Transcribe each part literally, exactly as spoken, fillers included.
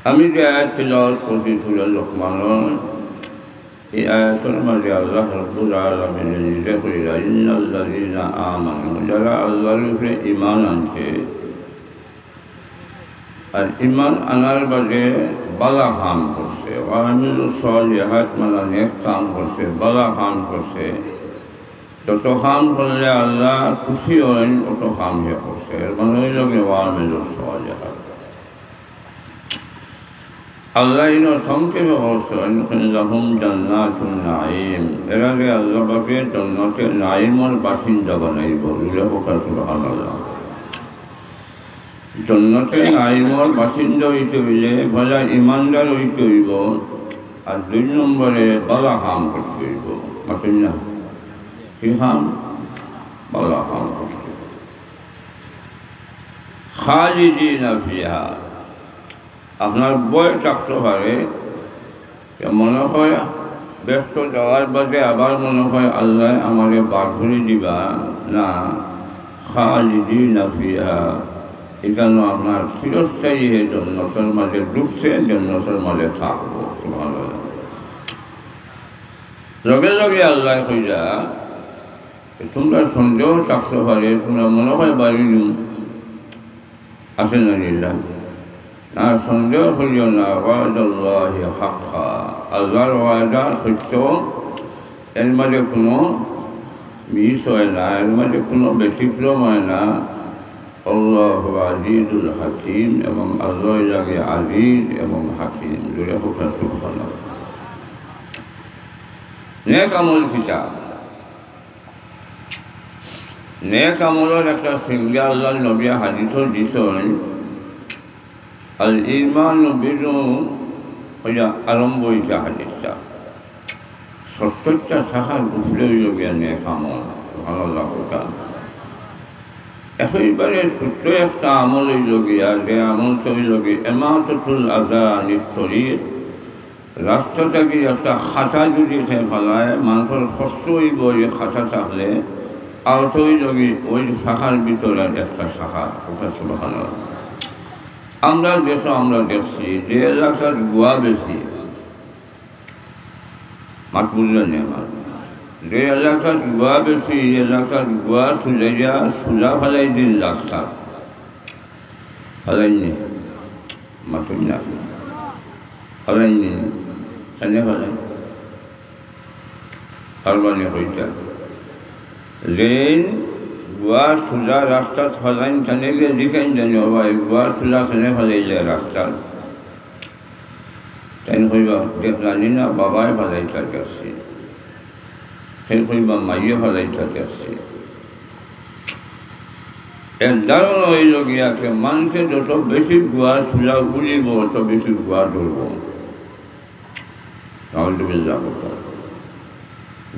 আমি যে আয়াত তিলাওয়াত করছি সূরা লোকমানর, এই আয়াতর মাঝে আল্লাহ রাব্বুল আলামিনে নিজে কইরা, "ইন্নাল্লাযীনা আমানু", যারা আল্লাহর উপরে ঈমান আনছে, আর ঈমান আনার বাদে ভালা কাম করছে, "ওয়া আমিলুস সালিহাত", মানে নেক কাম করছে, ভালা কাম করছে, যত কাম করলে আল্লাহ খুশি হইন, অত কাম হে করছে। এর মানে হইল গিয়া "ওয়া আমিলুস সালিহাত।" আল্লাহ ইনো সংক্ষেপে বলছেন, "লাহুম জান্নাতুন নাঈম।" এরারে আল্লাহ পাকে জান্নাতে নাঈমর বাসিন্দা বানাইব। জোরে কও সুবহানাল্লাহ। জান্নাতে নাঈমর বাসিন্দা হইতে হইলে পয়লা ইমানদার হইতে হইব, আর দুই নম্বরে ভালা কাম করতে হইব। মাতইন না? কি কাম? ভালা কাম করতে হইব। খালিদিনা ফিহা, আপনার ভয় থাকতে পারে যে মনে হয় ব্যস্ত যাওয়ার বাদে আবার মনে হয় আল্লাহ আমারে বার করে দিবা, না, খালিদিনা ফিহা, এখানে আপনার চিরস্থায়ী হে জন্নতর মাঝে ঢুকছে, জন্নতর মাঝে থাকবো। সুবহানাল্লাহ। লগে লগে আল্লাহ কইরা, তোমরা সন্দেহ থাকতে পারে, তোমরা মনে হয় বাড়ি আছে না লিল্লাহ? না, সন্দেহ করিও না, ওয়াদাল্লাহি হাক্কা, আল্লাহর ওয়াদা সত্য, এর মাঝে কোনো মিস হয় না, এর মাঝে কোনো ব্যতিক্রম হয় না। আল্লাহু আজিজুল হাকিম, এবং আল্লাহ লাগে আজিজ এবং হাকিম। জোরে কও সুবহানাল্লাহ। নেক আমল কিতা? নেক আমলর একটা সিঙ্গা আল্লাহর নবী হাদিসও দিছইন, "আল ঈমানু বিদউন" হইয়া আরম্ভ হইছে হাদিসটা। সত্তরটা শাখার উপরে হইল গিয়া নেক আমল। সুবহানাল্লাহ। একেবারে ছোট্ট একটা আমল হইল গিয়া, যে আমলটা হইল গিয়া ইমাতাতুল আযা আনিত তরিক, রাস্তা থাকি একটা কাটা যদি কেউ ফালায়, মানষর কষ্ট হইব ওই কাটা থাকলে, আর তো হইল গিয়া ওই শাখার ভিতরে একটা শাখা। কও সুবহানাল্লাহ। আমরা দেশো আমরা দেখছি যে এলাকাত গুয়া বেশি, মাত বুঝলেন নি আমার? যে এলাকাত গুয়া বেশি, এই এলাকাত গুয়া তুলাইয়া তুলা ফালাই দিন রাস্তাত। ফালাইন নি? মাতইন না। ফালাইন নি? কেনে ফালাইন? তার মানে কইতা, যেইন গুয়া তুলা রাস্তাত ফালাইন, তানে গিয়া জিকাইন জানি, "ও ভাই, গুয়া তুলা কেনে ফালাইলে রাস্তাত?" তাইন কইবা, "দে-, জানি না, বাবায় ফালাইতা দেখছি।" তাইন কইবা, "মাইয়ে ফালাইতা দেখছি।" এর ধারণা হইল গিয়া যে মানষে যত বেশি গুয়া তুলা উলিব, অত বেশি গুয়া ধরব। নাউজুবিল্লাহ।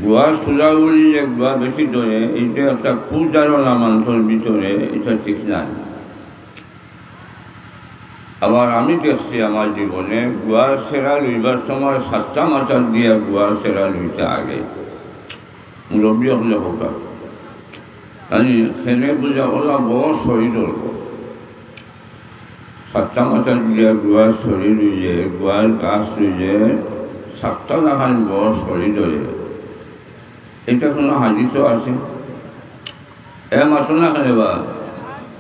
গুয়া তুলা উলিলে গুয়া বেশি ধরে, এইটা একটা কুধারণা মানষর ভিতরে, এটা ঠিক নাই। আবার আমি দেখছি আমার জীবনে গুয়ার সেরা লইবার সময় সাতটা মাথার দিয়া গুয়ার সেরা লইতে আগে। মুরব্বী হকলে কথা। জানি, সেনে বুঝা ওলা বড় শরীর হল। সাতটা মাথার দিয়া গুয়ার শরীর লইলে, গুয়ার গাছ লইলে, সাতটা লাখান বড় শরীর হলে। এটা কোনো হাদিসও আছে? এ মাতো না কেনে বা?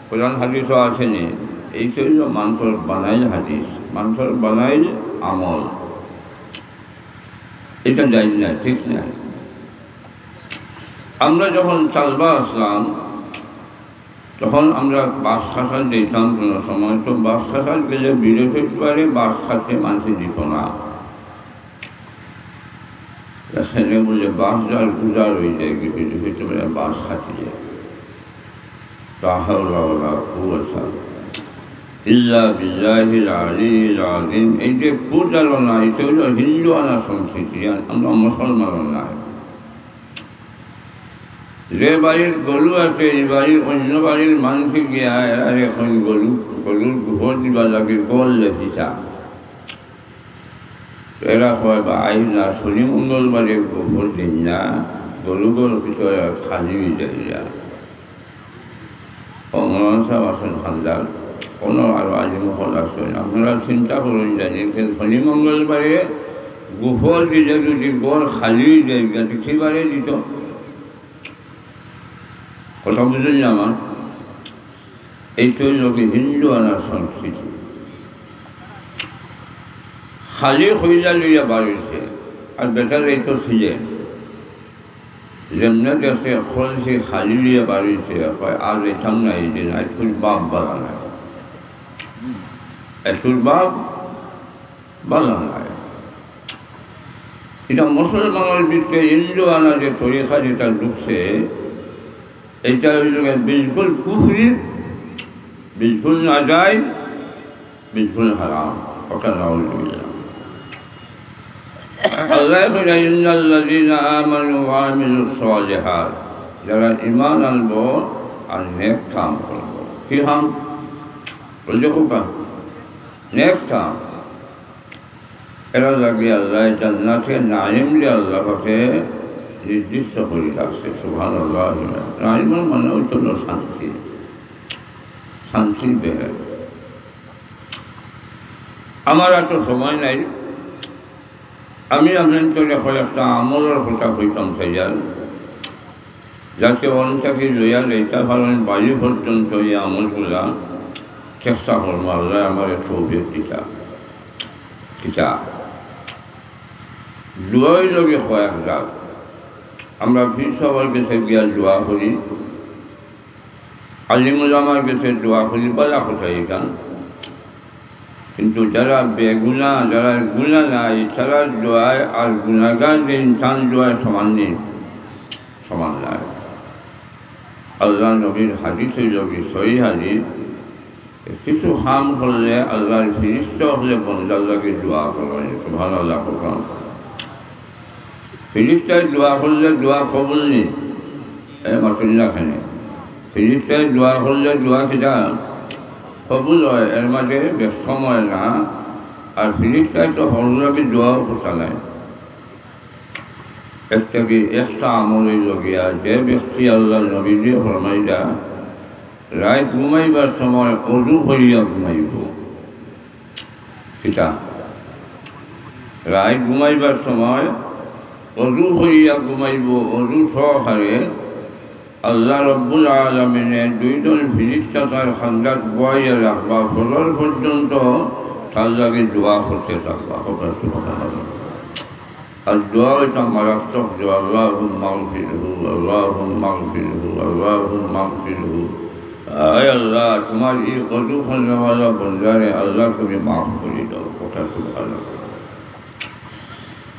কোরআন হাদিসও আছে নি? এই তো হইল মানষর বানাইল হাদিস, মানষর বানাইল আমল। এটা জায়েজ না, ঠিক না। আমরা যখন তালবা আসলাম, তখন আমরা বাঁশ কাটাত যাইতাম কোনো সময়, তো বাঁশ কাটাত গেলে বৃহস্পতিবারে বাঁশ কাটতে মানষে দিত না। সেনে বুলে বাঁশ যার উজাড় হয়ে যায়, কিন্তু সেটা মানে বাঁশ খাতে যায়। লা হাওলা ওয়ালা কুওয়াতা ইল্লা বিল্লাহিল আলিয়্যিল আযীম। এই যে কুধারণা, এটা হইল হিন্দুয়ানা সংস্কৃতি, আমরা মুসলমান নাই। যে বাড়ির গরু আছে, এই বাড়ির অন্য বাড়ির মানষে গিয়া এরা এখন গরু, গরুর গোবর দিবা লাগে, গল লেখিসা। এরা কয়, "বা আই না, শনি মঙ্গলবারে গোবর দিন না, গরু গরু কিছু খালি হয়ে যায় না।" ও মৌলানা সাহেব আছেন খান্দার, কোনো আরো আলিম অকল আছইন, আপনারা চিন্তা করইন জানি, যে শনি মঙ্গলবারে গোবর দিলে যদি ঘর খালি অই যায়, গিয়া কিবারে দিত? কথা বুঝইন না আমার? এইটা অইলো গি হিন্দু আনার সংস্কৃতি। খালি কইলা লইয়া বার অইছে, আর বেটার এই তো ছিলে, যেমনে দেখছে কলসি খালি লইয়া বার অইছে, কয়, "আর যাইতাম না, এই দিন আইজকুর বাপ বালা নাই, আইজকুর বাপ বালা নাই।" এটা মুসলমানর ভিতরে হিন্দু আনা যে তরিকা যেটা ঢুকছে, এটা অইলো গিয়া বিলকুল কুফরি, বিলকুল নাজায়েজ, বিলকুল হারাম। কথা নাউজুবিল্লাহ। আল্লায় কইলা, "ইন্নাল্লাযীনা আমানু ওয়া আমিলুস সালিহাত", যারা ঈমান আনবো আর নেক কাম করবো। কি কাম? বুঝছো কথা? নেক কাম। এরার লাগি আল্লায় জান্নাতে নাঈম দিয়া আল্লাহ পাকে নির্দিষ্ট করি রাখছে। সুবহানাল্লাহ। নাঈমর মানে অইলো শান্তি, শান্তি বেহেশত। আমার আর তো সময় নাই, আমি আপনাইনতরে কয়েকটা আমলর কথা কইতাম চাইয়ার, যাতে অন থাকি লইয়া যাইতা পারইন বাড়ি পর্যন্ত এই আমলগুলা চেষ্টা করমু, আল্লায় আমারে তৌফিক দিতা। কিতা? দোয়া অইলো গি কয়েক জাত। আমরা পীর সাবর গেছে গিয়া দোয়া করি, আলিম উলামার গেছে দোয়া করি, বালা কথা ইখান। কিন্তু যারা বেগুনা, যারা গুনা নাই, তারার দোয়ায় আর গুনাগার যে ইনসান দোয়ায় সমান নি, সমান নায়। আল্লার নবীর হাদিস অইলো গি, সহি হাদিস, কিছু কাম করলে আল্লার ফিরিস্তা অকলে বন্দার লাগি দোয়া করইন। সুবহানাল্লাহ কইতাম। ফিরিস্তায় দোয়া করলে দোয়া কবুল নি? এ মাতুন না কেনে? ফিরিস্তায় দোয়া করলে দোয়া কিতা কবুল অয়, এর মাঝে বেশ সময় না। আর ফিরিস্তায় তো হকলর লাগি দোয়াও করতা নায়। এর থাকি একটা আমল অইলো গিয়া, যে ব্যক্তি আল্লার নবীয়ে ফরমাইলা, রাইত ঘুমাইবার সময় অজু করিয়া ঘুমাইবো। কিতা? রাইত ঘুমাইবার সময় অজু করিয়া ঘুমাইবো, অজু সহকারে। আল্লাহ রব্বুল আলামিনে দুইজন ফিরিস্তা তার কান্দাত বওয়াইয়া রাখবা, ফজর পর্যন্ত তার লাগি দোয়া করতে থাকবা। কথা সুবহানাল্লাহ। আর দোয়া অইতা মারাত্মক দোয়া, "আল্লাহুম্মা গফিরহু, আল্লাহুম্মা গফিরহু, আল্লাহুম্মা গফিরহু।" আয় আল্লাহ, তুমার ই অজু করনেওয়ালা বন্দারে আল্লাহ তুমি মাফ করি দেও। কথা সুবহানাল্লাহ।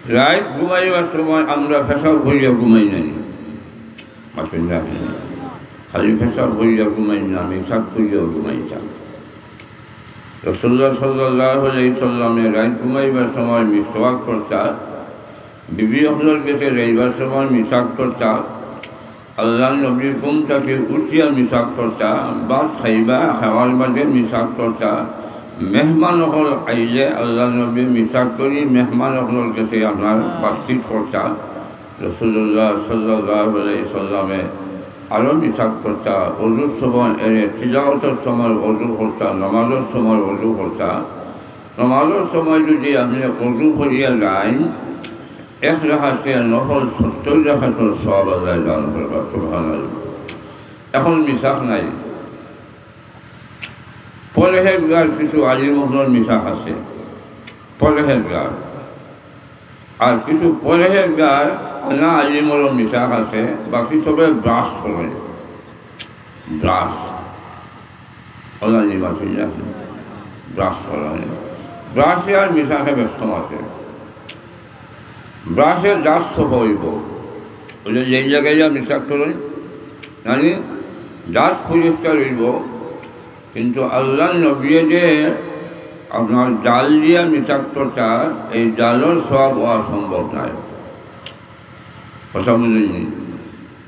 রাইত ঘুমাইবার সময় আমরা পেশাব করিয়া ঘুমাই না নি? মাতুন না কেনে? খালি পেশাব করিয়া ঘুমাই না, মিসাক করিয়াও ঘুমাইতাম। রাসূলুল্লাহ সাল্লাল্লাহু আলাইহি সাল্লামে রাইত ঘুমাইবার সময় মিসওয়াক করতা, বিবি অকলর গেছে যাইবার সময় মিসাক করতা, আল্লার নবী ঘুম থাকি উঠিয়া মিসাক করতা, ভাত খাইবা, খাওয়ার বাদে মিসাক করতা, মেহমান অকল আইলে আল্লার নবী মিসাক করি মেহমান অকলর গেছে আপনার বাতচিত করতা। রাসূলুল্লাহ সাল্লাল্লাহু আলাইহি সাল্লামে আরো মিসাক করতা, অজুর সময় এরে তিলাওয়াতর সময় অজু করতা, নামাজর সময় অজু করতা। নামাজর সময় যদি আপনে অজু করিয়া যাইন, এক রাকাতে নফল সত্তর রাকাতর সওয়াব আল্লায় দান করবা। সুবহানাল্লাহ। এখন মিসাক নাই। পরহেজগার কিছু আলিম অকলর মিসাক আছে, পরহেজগার। আর কিছু পরহেজগার আনা আলিমরও মিসাক আছে, বাকি সবে ব্রাশ করে। ব্রাশ। ওলা নিবা তুই যা। ব্রাশ করা হয়। ব্রাশে আর মিসাকে ব্যস্ত আছে। ব্রাশে দাঁত সফা অইবো। ওই যে যেই জাগায় যা মিসাক করে, মানে দাঁত পরিষ্কার অইবো, কিন্তু আল্লার নবীয়ে যে আপনার জাল দিয়া মিসাক করতা, এই জালর সওয়াব অওয়া সম্ভব নায়। কথা বুঝছইন নি?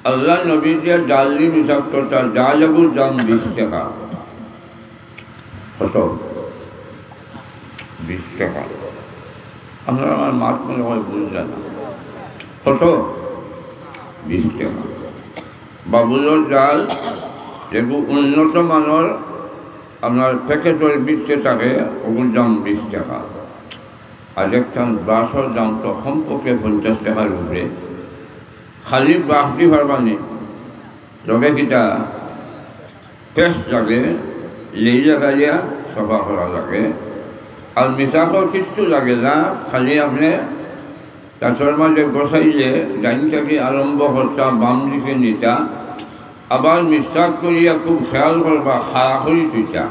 আল্লার নবীয়ে যে জাল দিয়া মিসাক করতা, জাল এগুর দাম বিশ টেকা। কত? বিশ টেকা। আপনারা আমার মাত মনে হয় বুঝলেন না। কত? বিশ টেকা। বাবুলর জাল, যেগু উন্নত মানর, আপনার প্যাকেটর ভিতরে থাকে, ওগুর দাম বিশ টেকা। আর একটা ব্রাশর দাম তো কমপক্ষে পঞ্চাশ টেকার উপরে। খালি ব্রাশ দি পারবা নি, লগে কিতা পেস্ট লাগে, লেই লাগাইয়া সাফা করা লাগে। আর মিসাকর কিচ্ছু লাগে না, খালি আপনে দাঁতর মাঝে ঘষাইলে ডাইন থাকি আরম্ভ করতা, বাম দিকে নিতা। আবার মিসাক করিয়া খুব খেয়াল করবা, খাড়া করি থুইতা।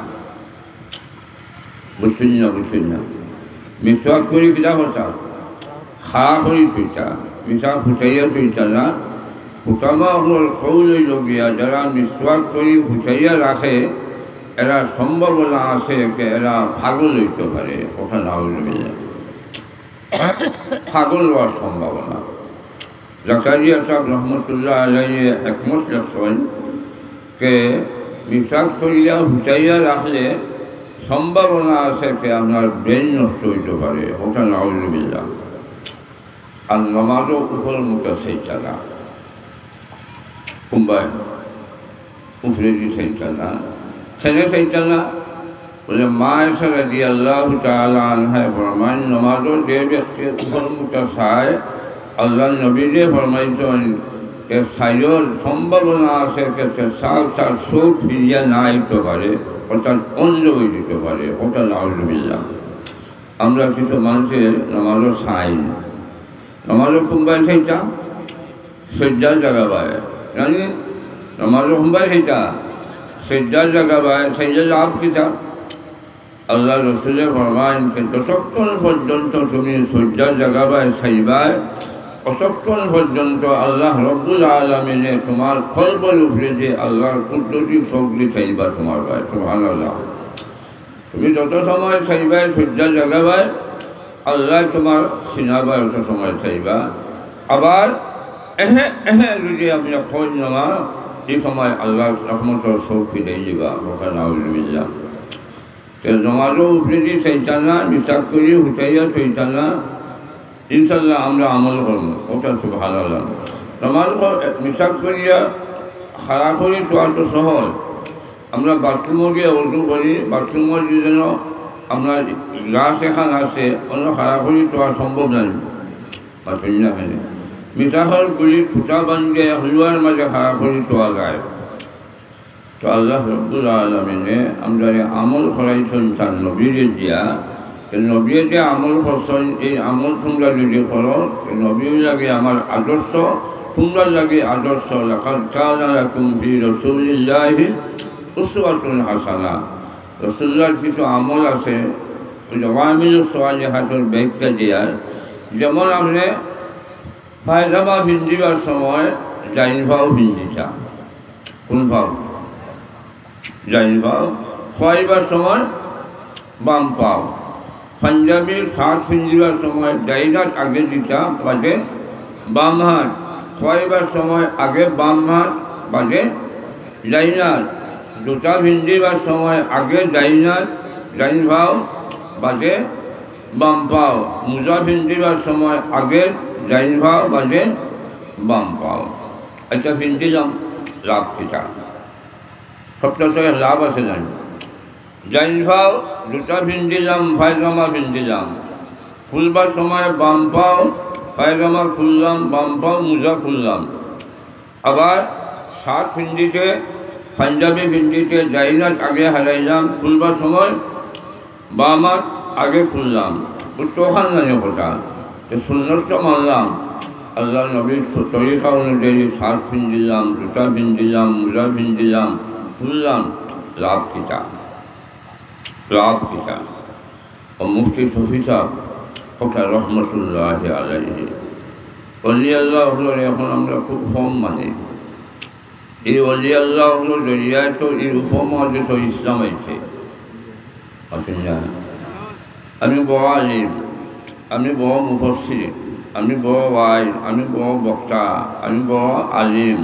বুঝছইন না, বুঝছইন না? মিসওয়াক করি কিতা কথা? খাড়া করি থুইতা, মিসওয়াক হুতাইয়া থুইতা না। হুকামা অকলর কৌল অইলো গিয়া, যারা মিসওয়াক করি হুতাইয়া রাখে, এরা সম্ভাবনা আছে যে এরা পাগল অইতো পারে। কথা না অইলো মিলে। পাগল অওয়ার সম্ভাবনা। জাকারিয়া সাহেব রহমতুল্লাহ আলাইহি একমত লেখছইন যে মিসওয়াক করিয়া হুতাইয়া রাখলে সম্ভাবনা আছে যে আপনার ব্রেইন নষ্ট অইতো পারে। কথা নাউজুবিল্লাহ। আর নমাজও উপর মুখে চাইতা না। কুনবায় উপরেদি চাইতা না। কেনে চাইতা না? বলে, মা আয়েশা রাদিয়াল্লাহু তাআলা আনহায় ফরমাইন, নমাজও যে ব্যক্তি উপর মুখে চায়, আল্লাহর নবীয়ে ফরমাইছইন যে চাইওর সম্ভাবনা আছে যে তার, তার চউখ ফিরিয়া না আইতো পারে, অর্থাৎ অন্ধ অই যিতো পারে। কথা নাউজুবিল্লাহ। আমরা কিছু মানষে নমাজও চাই, নমাজও কুনবায় চাইতা, সইজ্জার জাগাবায়। জানি, নমাজও কুনবায় চাইতা, সইজ্জার জাগাবায়, চাইলে লাভ কিতা? আল্লাহর রসুলে ফরমাইন যে যতক্ষণ পর্যন্ত তুমি সইজ্জার জাগাবায় চাইবায়, অতক্ষণ পর্যন্ত আল্লাহ রব্বুল আলামিনে তুমার কলবর উপরেদি আল্লাহর কুদরতি চউখ দি চাইবা তুমার বায়। সুবহানাল্লাহ। তুমি যত সময় চাইবায় সইজ্জার জাগাবায়, আল্লায় তুমার সিনাবায় অত সময় চাইবা। আবার এহে এহে যদি আপনে কইন না, ই সময় আল্লাহর রহমতর চউখ ফিরাই দিবা। কথা নাউজুবিল্লাহ। তে নমাজও উপরেদি চাইতা না, মিসওয়াক করি হুতাইয়া চাইতা না। ইনশাআল্লাহ আমরা আমল করমু। কথা সুবহানাল্লাহ। নমাজ পড়-, মিসওয়াক করিয়া খাড়া করি থুয়া তো সহজ। আমরা বাথরুমও গিয়া অজু করি, বাথরুমও যে যেন আমরা গ্লাস এখান আছে, অনো খাড়া করি থুয়া সম্ভব নায়। বাথরুম না কেনে? মিসওয়াকর গুলি ফুটা বান্ধিয়া হুলুয়ার মাঝে খাড়া করি থুয়া যায়। তো আল্লাহ রব্বুল আলামিনে আমরারে আমল করাইছইন তান নবীরে দিয়া। তো নবীয়ে যে আমল করছইন, এই আমল তুমরা যদি করো, তো নবীর লাগি আমার আদর্শ, তুমরার লাগি আদর্শ। লাকাদ কানা লাকুম ফি রাসূলিল্লাহি উসওয়াতুন হাসানা। রাসূলুল্লাহর কিছু আমল আছে, ওই যে আমিলুস সালিহাতর ব্যাখ্যা দেয়ার, যেমন আপনে পায়জামা পিন্দিবার সময় ডাইন পাও পিন্দিতা। কুন পাও? ডাইন পাও। খুয়াইবার সময় বাম পাও। পাঞ্জাবির শার্ট পিন্দিবার সময় ডাইন আত আগে দিতা, বাদে বাম আত। খুয়াইবার সময় আগে বাম আত, বাদে ডাইন আত। জুতা পিন্দিবার সময় আগে ডাইন আত, ডাইন পাও, বাদে বাম পাও। মুজা পিন্দিবার সময় আগে ডাইন পাও, বাদে বাম পাও। ইটা পিন্দিলাম, লাভ কিতা? সবটা তো লাভ আছে জানি। ডাইন পাও, জুতা পিন্দিলাম, পায়জামা পিন্দিলাম। খুলবার সময় বাম পাও, পায়জামা খুললাম, বাম পাও, মুজা খুললাম। আবার শার্ট পিন্দিতে, পাঞ্জাবি পিন্দিতে, ডাইন আত আগে হারাইলাম, খুলবার সময় বাম আত আগে খুললাম। বুঝছো, অখান জানি কথা। তো সুন্নত তো মানলাম, আল্লাহর নবীর তরিকা অনুযায়ী শার্ট পিন্দিলাম, জুতা পিন্দিলাম, মুজা পিন্দিলাম, খুললাম, লাভ কিতা? লাভ কিতা? ও মুফতি শফি সাহেব কথা রহমতুল্লাহি আলাইহি। অলি আল্লাহ অকলরে এখন আমরা খুব কম মানি। এই অলি আল্লাহ অকলর জরিয়ায় তো এই উপমহাদেশো ইসলাম আইছে। আছেন না? আমি বড় আলিম, আমি বড় মুফাসসির, আমি বড় ওয়াইজ, আমি বড় বক্তা, আমি বড় আলিম।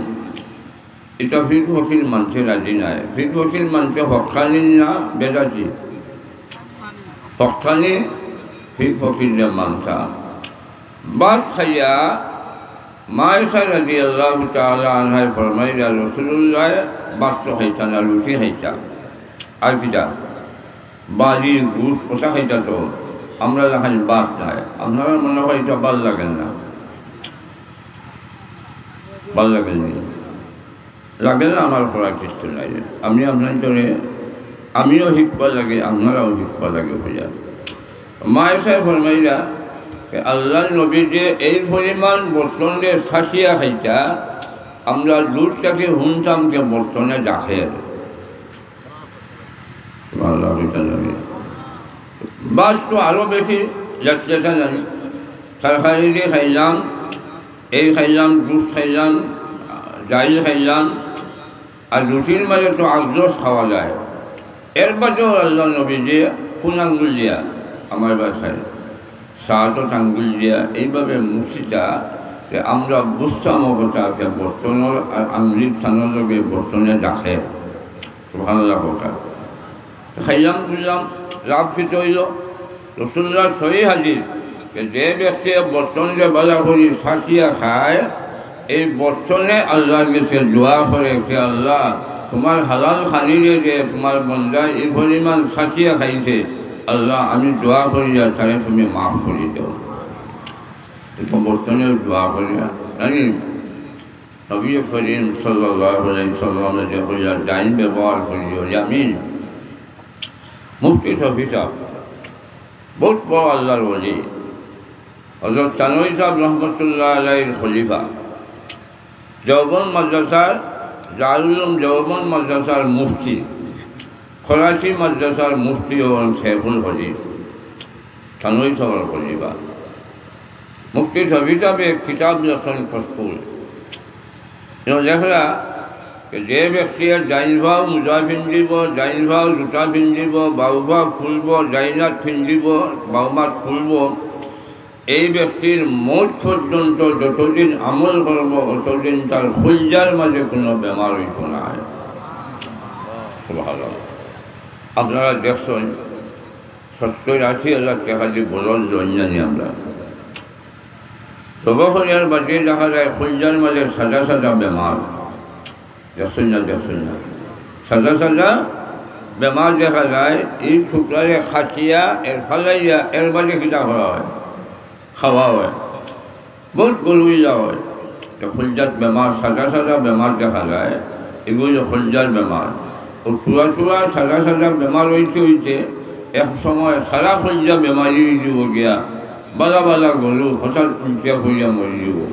ইটা পীর ফকির মানতে রাজি নায়। পীর ফকির মানতে হক্কানি না বেদাতি? হক্কানি। পীর ফকিররে মানতা। ভাত খাইয়া মা আয়েশা রাদিয়াল্লাহু তাআলা আনহায় ফরমাইলা, রাসূলুল্লাহ ভাত তো খাইতা না, রুটি খাইতা। আর কিতা? বাড়ি, ঘুষ, ওটা খাইতা তো। আমরা লাখান বাস নাই। আপনারা মনে হয় এটা ভালা লাগে না। ভালা লাগে না। লাগে না, আমার করার কিছু নাই। আমি আপনার জন্য, আমিও শিখবা লাগে, আপনারাও শিখবা লাগে হইয়া। মায়ের সাহেব ফরমাইলা, আল্লাহর নবী যে এই পরিমাণ বর্তনে সাঁচিয়া খাইতা, আমরা দূর থেকে শুনতাম যে বর্তনে ডাকে। সুবহানাল্লাহ, বুঝতে পারলাম। বাস তো আরো বেশি যাচ্ছে, জানি। তরকারি দিয়ে খাইলাম, এই খাইলাম, জুস খাইলাম, ডাইল খাইলাম, আর রুটির মাঝে তো আগ্রস খাওয়া যায়। এর বাদেও আল্লাহ নবী যে কোন আঙ্গুল দিয়া, আমার বাসায় সাত আঙ্গুল দিয়া এইভাবে মুছিতা, যে আমরা বুঝতাম ও কথা, যে বর্তনের আর আঙ্গুলির থানোর লগে বর্তনে ডাকে। সুবহানাল্লাহ কথা। খাইলাম, বুঝলাম, লাভ কিছু হইল। রসুল্লাহ সহি হাদিস, যে, যে ব্যক্তি বর্তনকে বালা করি সাঁচিয়া খায়, এই বর্তনে আল্লাহর কাছে দোয়া করে, "হে আল্লাহ, তোমার হালাল খানিরে যে তোমার বন্দা এই পরিমাণ সাঁচিয়া খাইছে, আল্লাহ, আমি দোয়া করি আর তারে তুমি মাফ করি দাও।" এরকম বর্তনে দোয়া করি, জানি নবী করিম সাল্লাল্লাহু আলাইহি সাল্লামে যে কইলা, ডাইন ব্যবহার করিও, ইয়ামিন। মুফতি শফি সাহেব, বহুত বড় আল্লাহর ওলি, হযরত থানভী সাহেব রহমতুল্লাহ আলাইহির খলিফা, দেওবন্দ মাদ্রাসার, দারুল উলুম দেওবন্দ মাদ্রাসার মুফতি, করাচি মাদ্রাসার মুফতি হলেন শেখুল হাদিস, থানভী সাহেবের খলিফা। মুফতি শফি সাহেবে এক কিতাব লেখছেন ফসফুল। ইনো লেখলা যে, যে ব্যক্তিয়ে ডাইন পাও মুজা পিন্দিব, ডাইন পাও জুতা পিন্দিব, বাউ পাও খুলব, ডাইন আত পিন্দিব, বাউ আত খুলব, এই ব্যক্তির মউত পর্যন্ত যতদিন আমল করব, অতদিন তার কইলজার মাঝে কোনো বেমার অইতো নায়। সুবহানাল্লাহ। আপনারা দেখছেন, সত্তর আশি হাজার টেকা দি বলদ লইন জানি আমরা। জবো করিয়ার বাদে দেখা যায় কইলজার মাঝে সাদা সাদা বেমার। দেখছইন না, দেখছইন না। সাদা সাদা বেমার দেখা যায়, এই টুকরারে কাটিয়া, এর ফালাইয়া, এর বাদে কিতা করা হয়? খাওয়া হয়। বহুত গরু ইলা হয়। যে কইলজাত বেমার, সাদা সাদা বেমার দেখা যায়, এগুলো কইলজার বেমার। ও থুড়া থুড়া সাদা সাদা বেমার অইতে অইতে এক সময় সারা কইলজা বেমারি অইযিবো গিয়া, বালা বালা গরু হঠাৎ উল্টিয়া পড়িয়া মরিযিবো।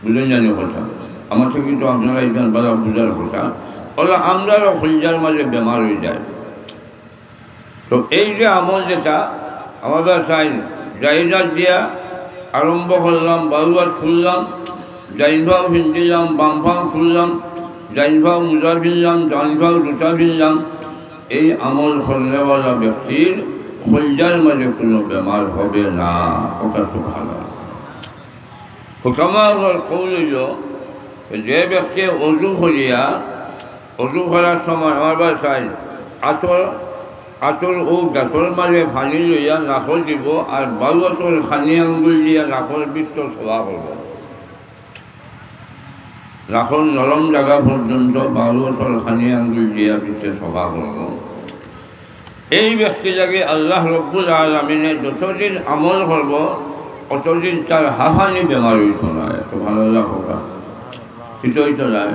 বুঝইন জানি কথা? আমার তো কিন্তু আপনারা ইখান বালা বুঝার কথা। অলা আমরারও কইলজার মাঝে বেমার অইযায়। তো এই যে আমল যেটা, আমরা চাই, ডাইন আত দিয়া আরম্ভ করলাম, বাউ আত খুললাম, ডাইন পাও পিন্দিলাম, বাম পাও খুললাম, ডাইন পাও মুজা পিনলাম, ডাইন পাও জুতা পিনলাম, এই আমল করনেওয়ালা ব্যক্তির কইলজার মাঝে কোনো বেমার হবে না। ওটা সুবহানাল্লাহ। হুকামা অকলর কওল অইলো, যে ব্যক্তি অজু করিয়া, অজু করার সময় আমার বাসায় আতর, আতর ও গাতর মাঝে পানি লইয়া নাকো দিবো, আর বাউ আতর খানি আঙ্গুল দিয়া নাকর ভিতর সবা করবো। নাকর নরম জাগা পর্যন্ত বাউ আতর খানি আঙ্গুল দিয়া ভিতরে সবা করবো। এই ব্যক্তি লাগি আল্লাহ রব্বুল আলামিনে যতদিন আমল করবো, অতদিন তার হাঁফানি বেমার অইতো নায়। সুবহানাল্লাহ কউক্কা। কিতা অইতো নায়?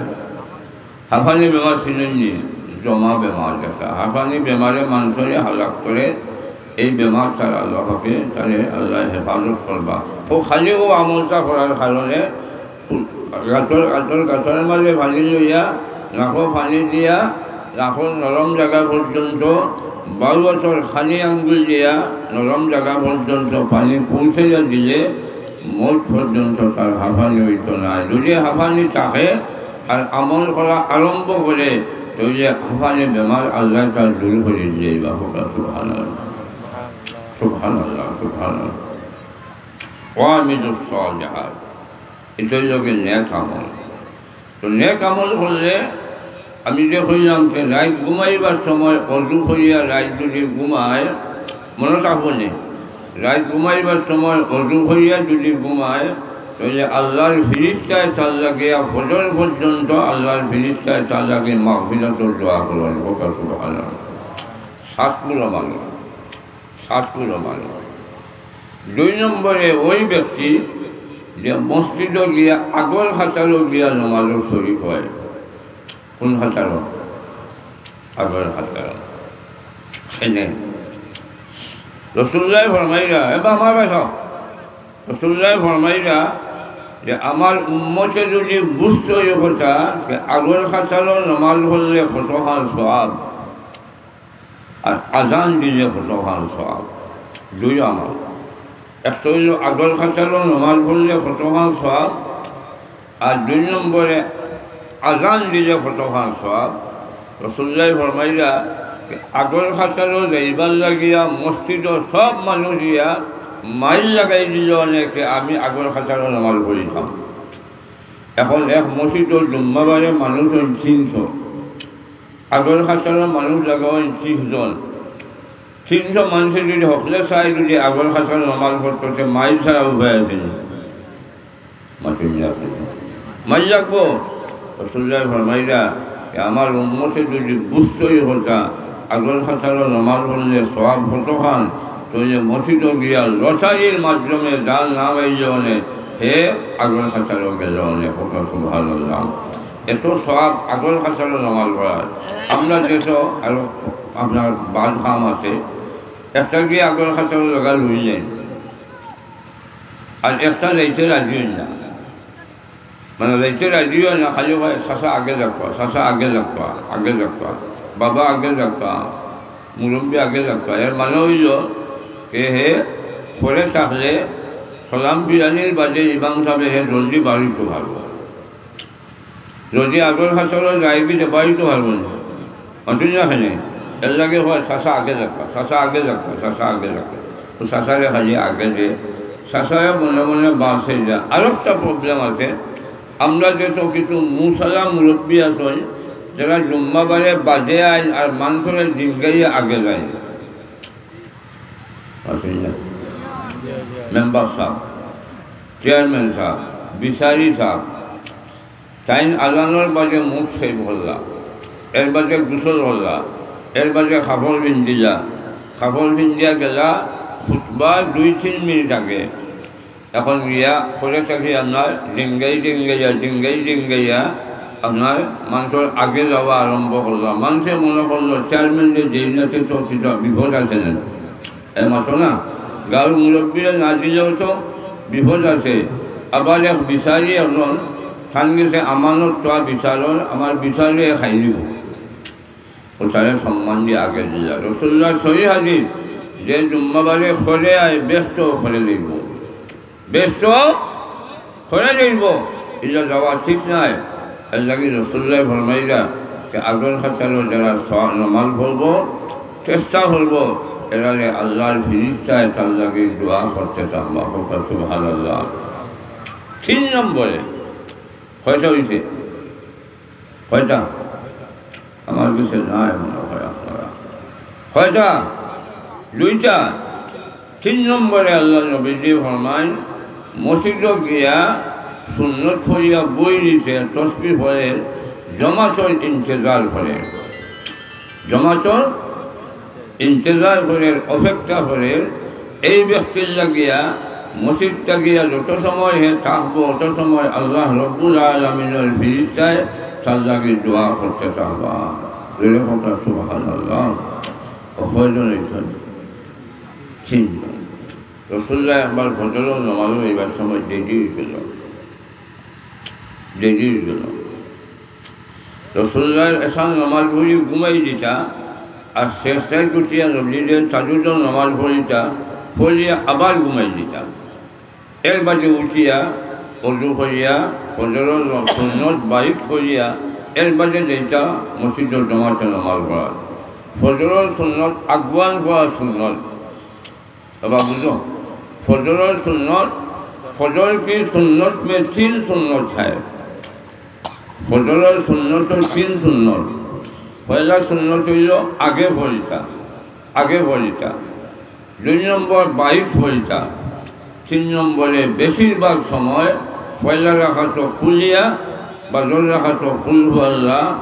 হাঁফানি বেমার চিনইন নি? জমা বেমার যেটা। হাঁফানি বেমারে মানষরে হালাক করে, এই বেমার তার আল্লাহ পাকে, তারে আল্লাহ হেফাজত করবা। ও খালি ও আমলটা করার কারণে গাতর, গাতর, গাতর মাঝে পানি লইয়া, নাকো পানি দিয়া, নাকর নরম জাগা পর্যন্ত, বাউ আতর খানি আঙ্গুল দিয়া নরম জাগা পর্যন্ত পানি পৌঁছাইয়া দিলে মউত পর্যন্ত তার হাঁফানি অইতো নায়। যদি হাঁফানি থাকে আর আমল করা আরম্ভ করে, তাইলে হাঁফানি বেমার আল্লাহ তাআলা দূর করি দিবা। কউক্কা সুবহানাল্লাহ, সুবহানাল্লাহ, সুবহানাল্লাহ। ওয়া আমিলুস সালিহাত। ইটা অইলো গি নেক আমল। তো নেক আমল করলে আমি যে কইলাম যে রাইত ঘুমাইবার সময় অজু করিয়া রাইত যদি ঘুমায়, মনো থাকবো নি? রাইত ঘুমাইবার সময় অজু করিয়া যদি ঘুমায়, তাইলে আল্লাহর ফিরিস্তায় তার লাগিয়া ফজর পর্যন্ত আল্লাহর ফিরিস্তায় তার লাগি মাগফিরাতর দোয়া করইন। কথা সুবহানাল্লাহ। সাত গুণ ভালা, সাত গুণ ভালা। দুই নম্বরে ওই ব্যক্তি যে মসজিদো গিয়া আগর কাতারো গিয়া নমাজো শরিক অয়। কোন কাতারো? আগর কাতারো। এনে রসুল্লায় ফরমাইরা, এবার আমার ভাই সব, রসুল্লায় ফরমাইরা যে আমার উম্মতে যদি বুঝতো এই কথা যে আগর কাতারো নমাজ পড়লে কতখান সওয়াব, আর আজান দিলে কতখান সওয়াব, দুই আমল। একটা অইলো আগর কাতারো নমাজ পড়লে কতখান সওয়াব, আর দুই নম্বরে আজান দিলে কতখান সওয়াব। রসুল্লায় ফরমাইলা, আগর কাতারো যাইবার লাগিয়া মসজিদো সব মানুষ ইয়া মাইল লাগাই দিল অনেকে, আমি আগর কাতারো নমাজ পড়িতাম। এখন এক মসজিদো জুম্মাবারে মানুষ অইন তিনশো, আগর কাতারো মানুষ লাগা অইন ত্রিশ জন। তিনশো মানুষে যদি হকলে চায় যদি আগর কাতারো নমাজ পড়তো, তে মাইল ছাড়া উপায় আছে নি? মাতিল না। মাইল লাগবো। রসুল্লায় ফরমাইলা যে আমার উম্মতে যদি বুঝতো এই কথা, আগর কাতারো নমাজ পড়লে সওয়াব কতখান, তাইলে মসজিদো গিয়া লটারির মাধ্যমে যার নাম আইলে অনে, হে আগর কাতারো গেল অনে। কথা সুবহানাল্লাহ। এত সওয়াব আগর কাতারো নমাজ পড়ার। আমরা দেশো আরো আপনার বাদ কাম আছে, একটা গিয়া আগর কাতারো জাগা লই নেন, আর একটা যাইতে রাজি অইন না। মানে যাইতে রাজি অয় না, খালি কয়, "চাচা আগে যাউক্কা, চাচা আগে যাউক্কা, আগে যাউক্কা, বাবা আগে যাউক্কা, মুরব্বি আগে যাউক্কা।" এর মানে অইলো যে হে পরে থাকলে সালাম ফিরানির বাদে ইমাম সাবে হে জলদি বাড়িতো পারবো। যদি আগর কাতারো যায় কি যে বাড়িতো পারবো না। মাতিল না কেনে? এর লাগি কয়, "চাচা আগে যাউক্কা, চাচা আগে যাউক্কা, চাচা আগে যাউক্কা।" তো চাচারে খালি আগে দে, চাচারে মনে মনে বাসে যা। আর একটা problem আছে, আমরা দেশো কিছু মুসালা মুরব্বি আছইন, যারা জুম্মাবারে বাদে আইন আর মানষরে ডিঙ্গাইয়া আগে যাইন। মাতিল না? মেম্বার সাব, চেয়ারম্যান সাব, বিচারি সাব, তাইন আজানর বাদে মুখ ছেইফ করলা, এর বাদে গোসল করলা, এর বাদে কাপড় পিন্দিলা, কাপড় পিন্দিয়া গেলা খুতবার দুই তিন মিনিট আগে। এখন গিয়া পরে থাকি আপনার ডিঙ্গাই ডিঙ্গাইয়া, ডিঙ্গাই ডিঙ্গাইয়া আপনার মানষর আগে যাওয়া আরম্ভ করলা। মানষে মনে করলো চেয়ারম্যানরে দেই না, তে তো কিছু বিপদ আছে না। এ মাতো না, গাঁওর মুরব্বিরে না দিলেও তো বিপদ আছে। আবার এক বিচারি একজন, তান গেছে আমানত থোয়া বিচারর, আমার বিচারিয়ে খাই নিবো। ও তারে সম্মান দিয়া আগে দিলা। রসুল্লাহর সহি হাদিস, যে জুম্মাবারে পরে আয়, বেহেস্তো পরে যাইবো। বেহেস্তো পরে যাইবো, ইলা যাওয়া ঠিক নায়। এর লাগি রসুল্লায় ফরমাইলা যে আগর কাতারো যারা স-, নমাজ পড়বো, চেষ্টা করবো, এরারে আল্লাহর ফিরিস্তায় তার লাগি দোয়া করতে থাকবা। কউক্কা সুবহানাল্লাহ। তিন নম্বরে, কয়টা অইছে? কয়টা? আমার গেছে নাই মনে হয় আপনারা। কয়টা? দুইটা। তিন নম্বরে আল্লাহর নবীজি ফরমাইন, মসজিদো গিয়া সুন্নত পড়িয়া বই নিছে, তসবিহ পড়ের, জমাতর ইন্তেজার করের। জমাতর ইন্তেজার করের, অপেক্ষা করের, এই ব্যক্তির লাগিয়া মসজিদ থাকিয়া যত সময় হে থাকবো, অত সময় আল্লাহ রব্বুল আলামিনর ফিরিস্তায় তার লাগি দোয়া করতে থাকবা। জোরে কউক্কা সুবহানাল্লাহ। ও কয়জন অইছইন? তিনজন। রসুল্লাহ একবার ফজরর নমাজো যাইবার সময় দেরি অইছিল, দেরি অইছিল। রসুল্লাহর এশার নমাজ পড়ি ঘুমাই দিতা, আর শেষটায় উঠিয়া নবীজির তাহাজ্জুদর নমাজ পড়িতা, পড়িয়া আবার ঘুমাই দিতা। এর বাদে উঠিয়া অজু করিয়া ফজরর সুন্নত বাইশ করিয়া এর বাদে যাইতা মসজিদর জমাতে নমাজ পড়া। ফজরর সুন্নত আগুয়ান পড়া সুন্নত। এবার বুঝো, ফজরর সুন্নত, ফজর কি সুন্নত মে তিন সুন্নত হ্যায়। ফজরর সুন্নতর তিন সুন্নত। পয়লা সুন্নত অইলো আগে পড়িতা, আগে পড়িতা। দুই নম্বর বাইশ পড়িতা। তিন নম্বরে বেশিরভাগ সময় পয়লা রাকাতো কুলিয়া, বাদর রাকাতো কুল হু আল্লাহ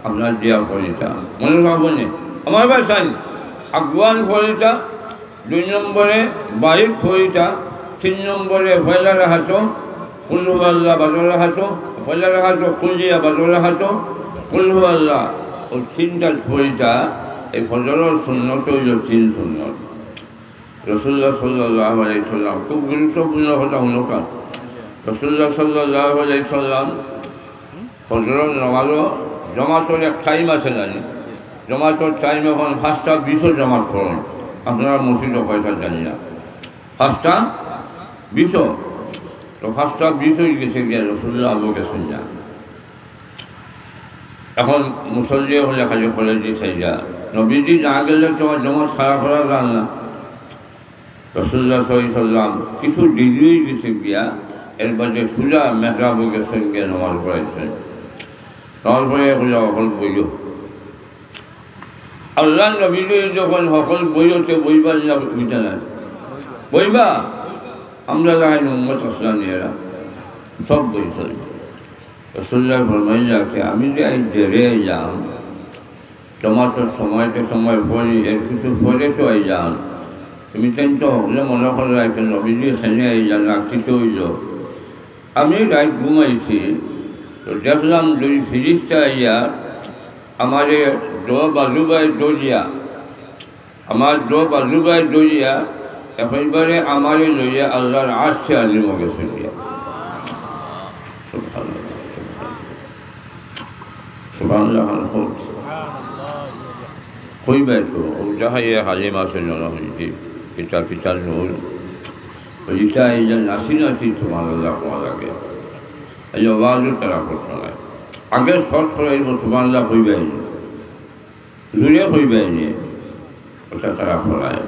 আপনার দিয়া পড়িতা। মনো রাখবো নি? আমার ভাই চাইন, আগুয়ান পড়িতা, দুই নম্বরে বাইত পড়িতা, তিন নম্বরে পয়লা রাকাতো কুল হু আল্লাহ, বাদর রাকাতো, পয়লা রাকাতো কুলিয়া, বাদর রাকাতো কুল হু আল্লাহ। অউ তিনটা পড়িতা, এই ফজরর সুন্নত অইলো তিন সুন্নত। রাসূলুল্লাহ সাল্লাল্লাহু আলাইহি সাল্লাম, খুব গুরুত্বপূর্ণ কথা হুনউক্কা। রাসূলুল্লাহ সাল্লাল্লাহু আলাইহি সাল্লাম ফজরর নামাজও জমাতর এক টাইম আছে জানি, জমাতর টাইম অখন পাঁচটা বিশো জমাত পড়ইন। আপনারা মসজিদো কয়টা জানি না, পাঁচটা বিশো। তো পাঁচটা বিশ অই গেছে গিয়া, রাসূলুল্লাহ আবু গেছেন না। অখন মুসল্লি অকলে খালি করে দিছে যা, নবীজি না গেলে তো আর জমাত খাড়া করা যায় না। রাসূলুল্লাহ সাল্লাল্লাহু আলাইহি সাল্লাম কিছু দেরি অই গেছে গিয়া, এর বাদে সুজা মেহরাবো গেছেন গিয়া নামাজ পড়াইছেন। নামাজ পড়াইয়া কইলা, "হকল বইও।" আল্লাহর নবীজি যখন হকল বইও, তে বইবা না, বইতা না? বইবা? আমরা যাই উম্মত আসলাম এরা, সব বইছে। রাসূলুল্লাহ ফরমাইলা যে, "আমি যে আইজ দেরে আইলাম, জমাতর সময়তে সময় পড়ি, এর কিছু পরে তো আইলাম। তুমি তাইন তো হকলে মনো কররায় যে নবীজি কেনে আইলা না, কিতা অইলো?" আমি রাইত ঘুমাইছি, তো দেখলাম দুই ফিরিস্তা আইয়া আমারে দো বাজু বায় ধরিয়া, আমার দো বাজু বায় ধরিয়া একেবারে আমারে লইয়া আল্লাহর আরশে আজিমো গেছে গিয়া। সুবহানাল্লাহ, সুবহানাল্লাহ। সুবহানাল্লাহ, আলহামদুলিল্লাহ। কইবায় তো, ও যাহাই হালিম আছে না, হইছে, পিতা পিতার নূর। ওইটা এই যে নাচি নাচি সুবহানাল্লাহ কওয়া লাগে। এই আওয়াজও তারা করতো না। আগে শর্ট করাইব সুবহানাল্লাহ কইবায় নি। জুড়ে কইবায় নি। ওটা তারা করায়।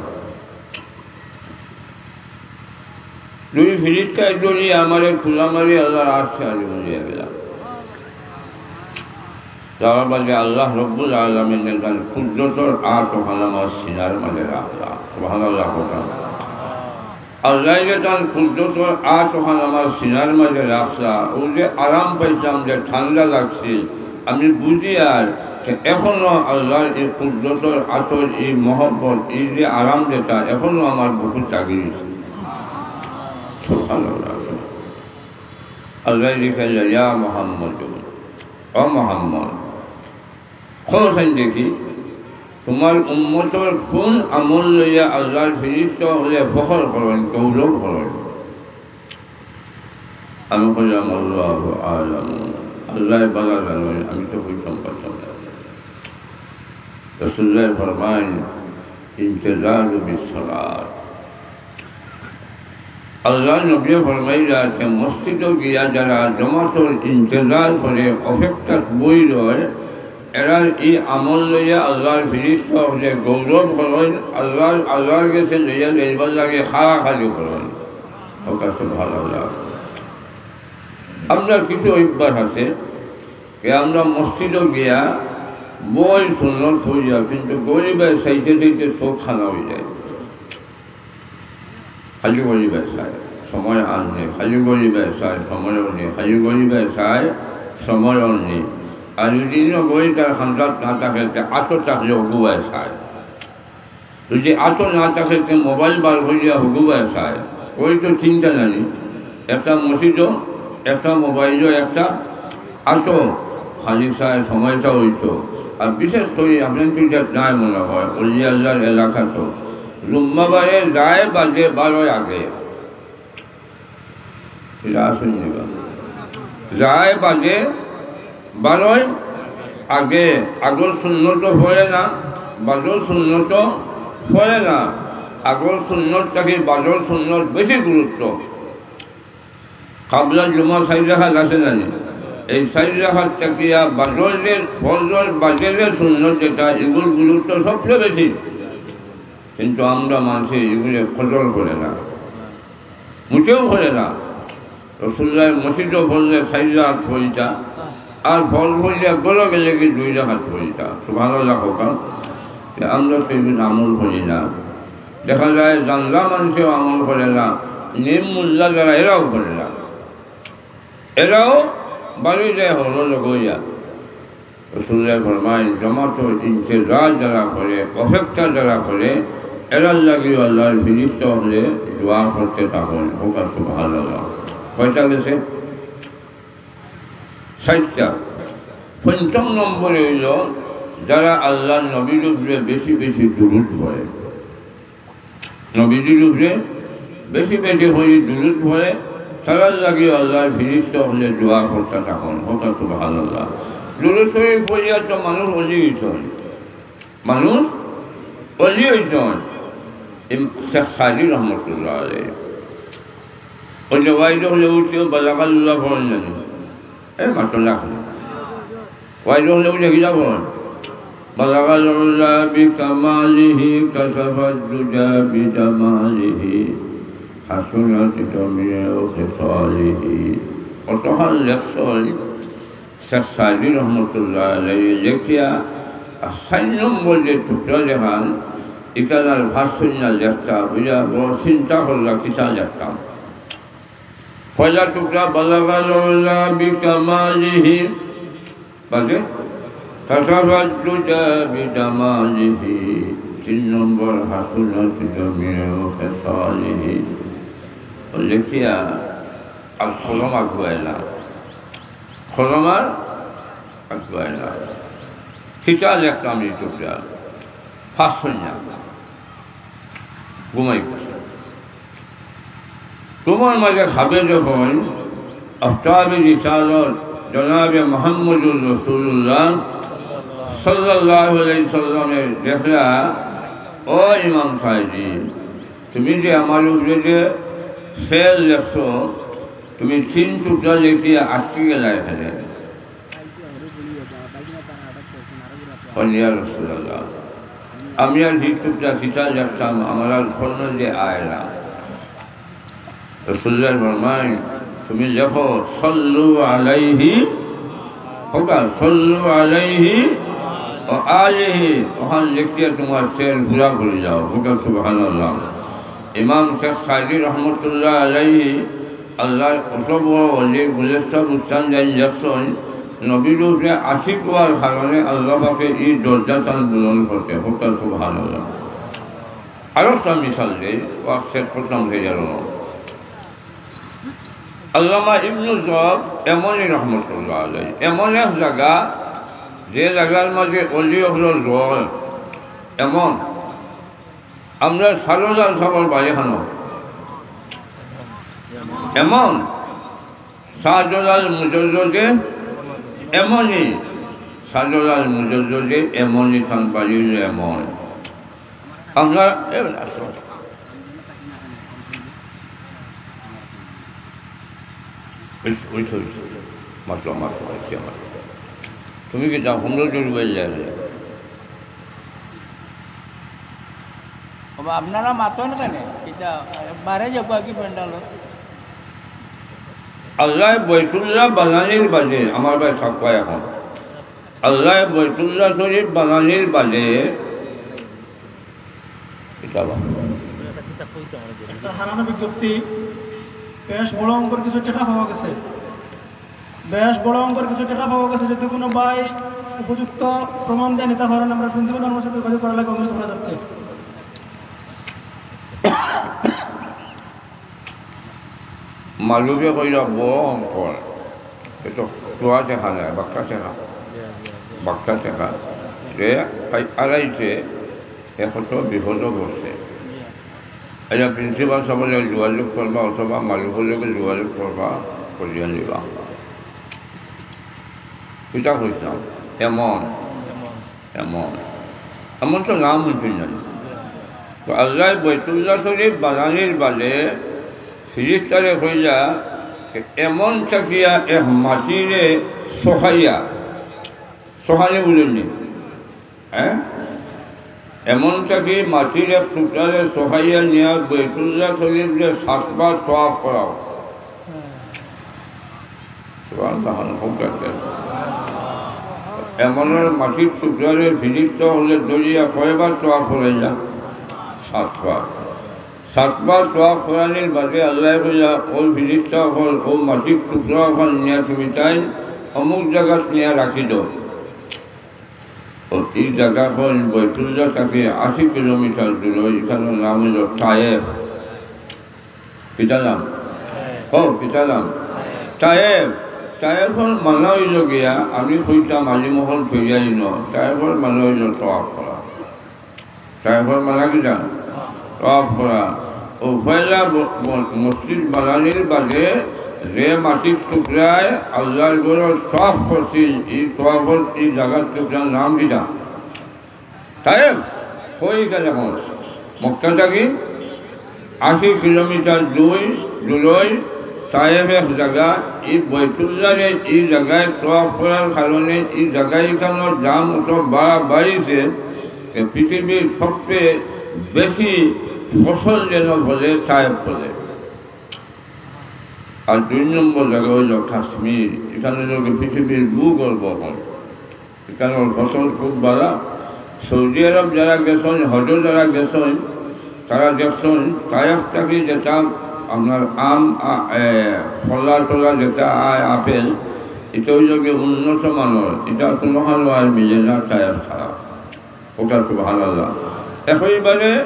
দুই ফিরিস্তায় ধরি আমারে তুলা মারি আল্লাহর আরশে আজিমো লইয়া গেলা। যাওয়ার বাদে আল্লাহ রব্বুল আলামিনে তান কুদরতর আত অখান আমার সিনার মাঝে রাখলা। সুবহানাল্লাহ কথা। আল্লাহ যে তান কুদরতর আত অখান আমার সিনার মাঝে রাখলা, ও যে আরাম পাইছিলাম, যে ঠান্ডা লাগছিল, আমি বুঝি আর যে এখনো আল্লাহর এই কুদরতর আতর, এই মহব্বত, এই যে আরাম যেটা, এখনো আমার বুকু জাগি গেছে। সুবহানাল্লাহ। আল্লাহ লিখে, "ইয়া মুহাম্মদ, ও মুহাম্মদ, কও চাইন দেখি, তোমার উম্মতর কোন আমল লইয়া আল্লাহর ফিরিস্তা অকলে ফখর করইন, গৌরব করইন?" আমি কইলাম, "আল্লাহু আ'লাম, আল্লাহ বালা জানইন, আমি তো কইতাম পারতাম না।" রাসূলুল্লাহ ফরমাইন, "ইনতিজারু বিসসালাত।" আল্লাহর নবী ফরমাইলা যে মসজিদো গিয়া যারা জমাতর ইন্তেজার করে, অপেক্ষাত বই রয়, এরার এই আমল লইয়া আল্লাহর ফিরিস্তা অকলে গৌরব করইন, আল্লাহর, আল্লাহর গেছে লইয়া যাইবার লাগি খাড়াখাড়ি করইন। ওকা সুবহানাল্লাহ। আমরা কিছু অভ্যাস আছে যে আমরা মসজিদো গিয়া বই সুন্নত পড়িয়া, কিন্তু গরিবায় চাইতে চাইতে চোখ খানা অই যায়। খালি গরিবায় চায়, সময় আর নেই, খালি গরিবায় চায়, সময়ও নেই, খালি গরিবায় চায়, সময়ও নেই। আর যদি ইনো গরিব তার খান্দাত না থাকে, তে আতো থাকলে হগুবায় চায়। যদি আতো না থাকে, তে মোবাইল বার করিয়া হগুবায় চায়। ওই তো চিন্তা জানি, একটা মসজিদও, একটা মোবাইলও, একটা আতো খালি চায়, সময়টা অইতো। আর বিশেষ করি আপনার চিন্তা নাই মনে হয়, অলি আল্লাহর এলাকা তো জুম্মাবারে যায় বাজে বারোয় আগে। এটা আসেন নি বা? যায় বাজে বারোয় আগে, আগর সুন্নত পড়ে না, বাদর সুন্নত পড়ে না। আগর সুন্নত থাকি বাদর সুন্নত বেশি গুরুত্ব। কাবলা জুমা চাইর রাকাত আছে জানি, এই চাইর রাকাত থাকিয়া বাদর যে ফজর বাদে যে সুন্নত যেটা, এগুর গুরুত্ব সবচেয়ে বেশি। কিন্তু আমরা মানষে এগুলো কদর করে না, মুটেও করে না। রসুলুল্লাহ মসজিদো পড়লে চাইর রাকাত পড়িতা, আর ফজর পড়লে গলো গেলে কি দুই রাকাত পড়িতা। সুবহানাল্লাহ কওকা। যে আমরা তো এগুলো আমল করি না। দেখা যায় জানলা মানষেও আমল করে না, নিম মুল্লা যারা এরাও করে না। এরাও বাড়ি যায় হলো লগইয়া। রাসূলুল্লাহ ফরমায়, জমাতো ইন্তেজার যারা করে, অপেক্ষা যারা করে, এরার লাগিও আল্লাহর ফিরিস্তা অকলে দোয়া করতে থাকইন। কউক্কা সুবহানাল্লাহ। কয়টা গেছে? ষাইটটা। পঞ্চম নম্বরে অইলো যারা আল্লাহর নবীর উপরে বেশি বেশি দুরূদ পড়ে। নবীজির উপরে বেশি বেশি করি দুরূদ পড়ে, তারার লাগিও আল্লাহর ফিরিস্তা অকলে দোয়া করতে থাকইন। কউক্কা সুবহানাল্লাহ। দুরূদ শরীফ পড়িয়া তো মানুষ অলি অইছইন, মানুষ অলি অইছইন। ইম-, শেখ সাদী রহমতুল্লাহ আলাইহি। ওই যে ওয়াইজ অকলে উঠিও বালাগাল উলা পড়ইন জানি। এ মাতুল্লাহ। ওয়াইজ অকলে উঠে কিতা পড়ইন? بلغ العلا بكماله، كشف الدجى بجماله، حسنت جميع خصاله। অতখান লেখছইন শেখ সাদী রহমতুল্লাহ আলাইহি লেখিয়া, আর চাইর নম্বর যে টুকরা যেখান, ইখান আর ভাষণ না লেখতা, বুঝা, বড় চিন্তা করলা কিতা লেখতাম। পয়লা টুকরা بلغ العلا بكماله, বাদে كشف الدجى بجماله, তিন নম্বর حسنت جميع خصاله। লেখিয়া আর কলম আগুয়াইলা, কলম আর আগুয়াইলা। কিতা লেখতাম ই টুকরা? ভাষণ না। ঘুমাই গেছে। ঘুমর মাঝে খাবে যখন আফতাবে রিসালত জনাবে মুহাম্মদুর রাসূলুল্লাহ সাল্লাল্লাহু আলাইহি সাল্লামে দেখলা, "ও ইমাম সাহেব, তুমি যে আমার উপরে যে ফেল লেখছো, তুমি তিন টুকরা লেখিয়া আটকি গেলা এখানে।" কইন, "ইয়া রাসূলুল্লাহ, আমি আর ই টুকরা কিতা লেখতাম, আমার আর ফলন যে আয় না।" রাসূলুল্লাহ ফরমাইন, "তুমি লেখো, সাল্লু আলাইহি, কউক্কা, সাল্লু আলাইহি ওয়া আলিহি", অখান লেখিয়া তুমার সেল পুরা করি যাও, কউক্কা সুবহানাল্লাহ। ইমাম শেখ সাদী রহমতুল্লাহ আলাইহি আল্লাহর অত বড় ওলি গুলিস্তান বুস্তান যাইন লেখছইন, নবীর উপরে আশিক অওয়ার কারণে আল্লাহ পাকে ই দরজা তান বুলন্দ করছে। কউক্কা সুবহানাল্লাহ। আরো একটা মিসাল দেই, ওয়াক্ত শেষ করতাম, হয়ে গেল। আল্লামা ইবনুল জওয়াব ইয়ামনি রহমতুল্লাহ আলাইহি, এমন এক জাগা, যে জাগার মাঝে ওলি অকলর ঘর, এমন আমরা শাহজালাল সাহেবর বাড়ি খানো। এমন শাহজালাল মুজাদ্দদে এমনি, শাহজালাল মুজাদ্দদে এমনি তান বাড়ি অইলো এমন। আমরা, এ, আসো। ওই, ওই, ওই, ওই, মাতলো, মাতলো, আইসি আমার। তুমি কিতা হুমলো জুড়ি বাইল যাইলে? বাবা, আপনারা মাতইন কেনে? কিতা, বারে যাবো কি প্যান্ডালো? আল্লাহ বাইতুল্লাহ বানানির বাদে, আমার ভাই সাকওয়া এখন। আল্লাহ বাইতুল্লাহ শরীফ বানানির বাদে কিতাব। একটা হারানো বিজ্ঞপ্তি, বেশ বড় অঙ্কের কিছু টাকা পাওয়া গেছে। বেশ বড় অঙ্কের কিছু টাকা পাওয়া গেছে। যদি কোনো ভাই উপযুক্ত প্রমাণ দেন, এটা কারণে আমরা প্রিন্সিপাল ম্যামের সাথে যোগাযোগ করা লাগে, অনুরোধ করা যাচ্ছে। মালুবে কইরা বড় অঙ্কর, এ তো টুয়া টেকা নায়, বাক্কা টেকা, বাক্কা টেকা। যে আই-, আড়াইছে, এ কত বিপদো পড়ছে। আইয়া প্রিন্সিপাল সাহেবর লগে যোগাযোগ করবা অথবা মালুবর লগে যোগাযোগ করবা, করিয়া নিবা। কিতা কইছিলাম? এমন। এমন, এমন তো নাম হুনছি না। তো আল্লাহ বাইতুল্লাহ শরীফ বানানির বাদে ফিরিস্তারে কইলা যে এমন থাকিয়া এক মাটিরে সহাইয়া, সহানি বুঝেননি? হ্যাঁ? এমন থাকি মাটির এক টুকরারে সহাইয়া নিয়া বাইতুল্লাহ শরীফরে সাতবার তওয়াফ করাও। সুবহানাল্লাহ, হুকুম করতে। এমন মাটির টুকরারে ফিরিস্তা অকলে ধরিয়া কয়বার তওয়াফ করাইলা? সাতবার। সাতবার তওয়াফ করানির বাদে আল্লায় কইলা, "অউ ফিরিস্তা অকল, অউ মাটির টুকরা অকল নিয়া তুমি তাইন অমুক জাগাত নিয়া রাখি দেও।" অউ ই জাগা অইল বাইতুল্লাহ থাকি আশি কিলোমিটার দূরে, ইখানর নাম অইল তায়েফ। কিতা নাম? কও, কিতা নাম? তায়েফ। তায়েফর মানা অইল গিয়া, আমি কইতাম আলিম অকল থইয়াই ন, তায়েফর মানা অইল তওয়াফ করা। তায়েফর মানা কিতা? তওয়াফ করা। অউ পয়লা ব-, ব-, মসজিদ বানানির বাদে যে মাটির টুকরায় আল্লাহর ঘরর তওয়াফ করছিল, ই তওয়াফর ই জাগার টুকরার নাম কিতা? তায়েফ। কই গেল অখন? মক্কা থাকি আশি কিলোমিটার দুই দূরই তায়েফ এক জাগা। ই বাইতুল্লাহরে ই জাগায় তওয়াফ করার কারণে ই জাগায় ইখানর দাম অত বাড়া বাড়িছে যে পৃথিবীর সবচেয়ে বেশি ফসল যেন ফলে তায়েফ ফলে। আর দুই নম্বর জাগা অইল কাশ্মীর, ইখান অইল পৃথিবীর ভূগর্ভ অখন। ইখানর ফসল খুব বালা। সৌদি আরব যারা গেছইন, হজো যারা গেছইন, তারা দেখছইন, তায়েফ থাকি যেটা আপনার আম, আ, এ, কলা টলা যেটা আয়, আপেল, ইটা অইল গিয়া উন্নত মানর, ইটা কুনুখানো আর মিলে না তায়েফ ছাড়া। কও সুবহানাল্লাহ। একেবারে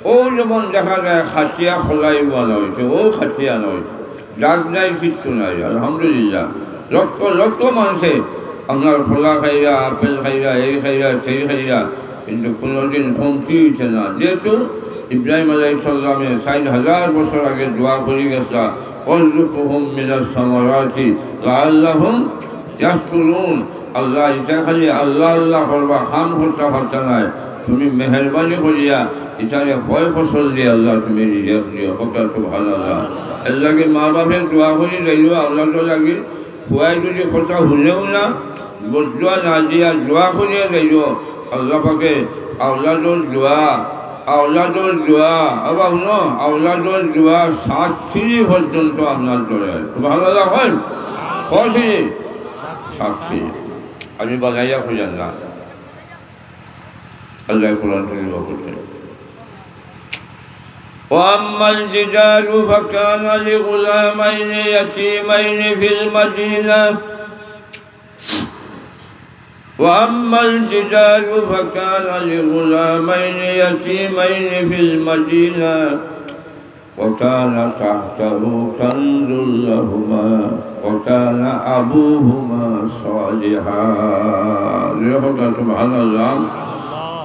অউ যেমন দেখা যায় খাসিয়া কলাই বানা অইছে, অউ খাসিয়া আনা অইছে, দাগ নাই, কিচ্ছু নাই, আলহামদুলিল্লাহ। লক্ষ লক্ষ মানষে আপনার কলা খাইরা, আপেল খাইরা, এই খাইরা, সেই খাইরা, কিন্তু কুনুদিন কমতি অইছে না। যেহেতু ইব্রাহিম আলাইহিস সালামে ষাইট হাজার বছর আগে দোয়া করি গেছলা, "ওয়ারযুকহুম মিনাস সামারাতি লাআল্লাহুম ইয়াশকুরুন।" আল্লাহ, ইতা খালি আল্লাহ আল্লাহ করবা, কাম করতা পারতা নায়। তুমি মেহেরবানি করিয়া ইতারে কয় ফসল দিয়া আল্লাহ তুমি রিজিক দিও। কও সুবহানাল্লাহ। এরলাগি মা বাপে দোয়া করি যাইও আওলাদর লাগি। পুয়ায় যদি কথা হুনেও না, বদদোয়া না দিয়া দোয়া করিয়া যাইও। আল্লাহ পাকে আওলাদর দোয়া, আওলাদর দোয়া, আবার হুনো, আওলাদর দোয়া সাত সিঁড়ি পর্যন্ত আপনার ধরে। সুবহানাল্লাহ কইন। কয় সিঁড়ি? সাত সিঁড়ি। আমি বানাইয়া কইয়ার না। আল্লাহ কোরআন শরীফো কইছে, "ওয়া আম্মাল জিদারু ফাকানা লিগুলামাইনি ইয়াতীমাইনি ফিল মাদিনা, ওয়া আম্মাল জিদারু ফাকানা লিগুলামাইনি ইয়াতীমাইনি ফিল মাদিনা।" وكان تحته كنز لهما وكان أبوهما صالحا। সুবহানাল্লাহ।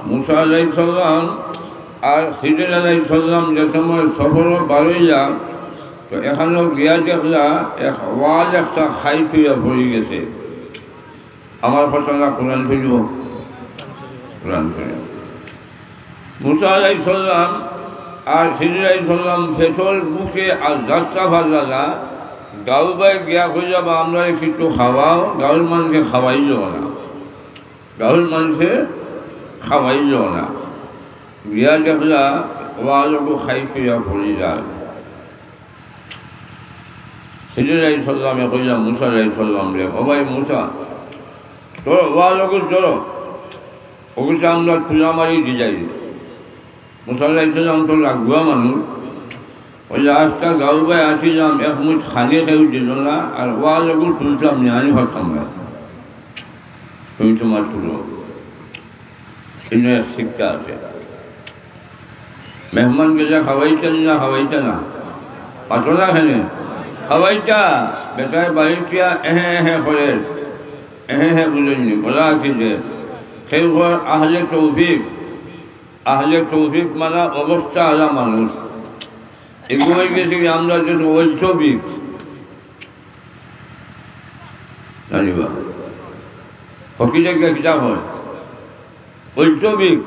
মুসা আলাইহিস সালাম আর খিজির আলাইহিস সালাম যে সময় সফরো বারইলা, তো এখানো গিয়া দেখলা এক ওয়াল একটা খাইত অইয়া পড়ি গেছে। আমার কথা না, কোরআন শরীফো? কোরআন শরীফ। মুসা আলাইহিস সালাম আর খিজির আলাইহিস সালাম পেটর ভুকে আর যাইতা পারলা না, গাউবায় গিয়া কইলা, "বা আমরারে কিছু খাওয়াও", গাউর মানষে খাওয়াইলো না, গাউর মানষে খাওয়াইলো না। গিয়া দেখলা, ওয়াল অগু খাইত অইয়া পড়ি যায়। খিজির আলাইহিস সালামে কইলা মুসা আলাইহিস সালামরে, "ও ভাই মুসা, ধরো, ওয়াল অগু ধরো, অগুরে আমরা তুলা মারি দিলাই।" মুসা আলাইহিস সালাম তো রাগুয়া মানুষ, কইলা, "আজকা গাউবায় আছিলাম, এক মুঠ খানি কেউ দিলো না, আর ওয়াল অগু তুলতাম না, আনি পারতাম না, তুমি তুমার তুলো।" ইনো এক শিক্ষা আছে। মেহমান গেলে খাওয়াইতা না, খাওয়াইতা না? পাতো না কেনে? খাওয়াইতা। বেটায় বাড়িত গিয়া এহে এহে করে, এহে এহে বুঝইননি, বলা আছে যে, কেউ কর আহলে তৌফিক, আহলে তৌফিক মানে অবস্থা আলা মানুষ। এগু অইগেছে কি আমরা যে অইলতৌফিক। জানিবা। ফকিরে গিয়া কিতা কয়? অইলতৌফিক।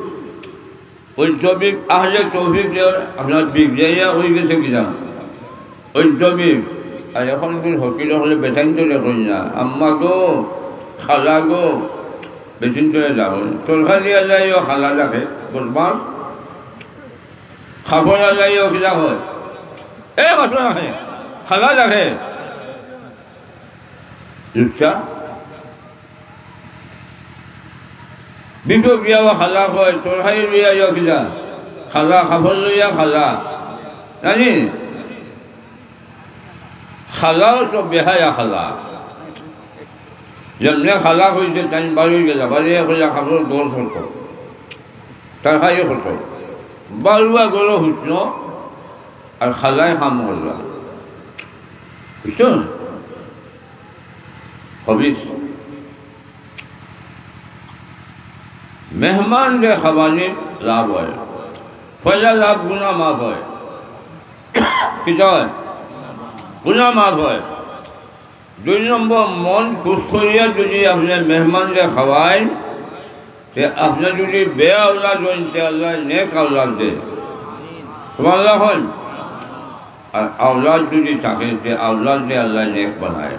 অইলতৌফিক, আহলে তৌফিক যে আপনার বিগ যাইয়া অইগেছে কিতা? অইলতৌফিক। আর এখন কি ফকির অকলে বেটাইন্তরে কইন না, আম্মা গো, খালা গো, বেটিন্তরে ডাকো। তরকারি আলাইও খালা ডাকে, বদমাস। খাবার আলাইও কিতা কয়? এ মাছ না খায়, খালা ডাকে। লুচ্চা। বিষ বিয়াও খালা কয়, তরকারি লইয়া যাও কিলা? খালা, খাবার লইয়া খালা। জানি, খালাও তো বেহায়া খালা। যেমনে খালা কইছে, তাইন বাড়ি গেলা, বাড়ি গেলা, কাপড় গোল করতো, তার খাইয়ে করতো, বারুয়া গেল হুসনো, আর খালায় কাম করলা। বুঝছো? খবিস। মেহমানরে খাবানি লাভ অয়। পয়লা লাভ, গুনা মাফ অয়। কিতা অয়? গুনা মাফ অয়। দুই নম্বর, মন খুশ করিয়া যুদি আপনে মেহমানরে খাওয়াইন, তে আপনে যুদি বে-আওলাদ অইন, তে আল্লায় নেক আওলাদ দে। সুবহানাল্লাহ কইন। আর আওলাদ যুদি থাকে, তে আওলাদরে আল্লায় নেক বানায়।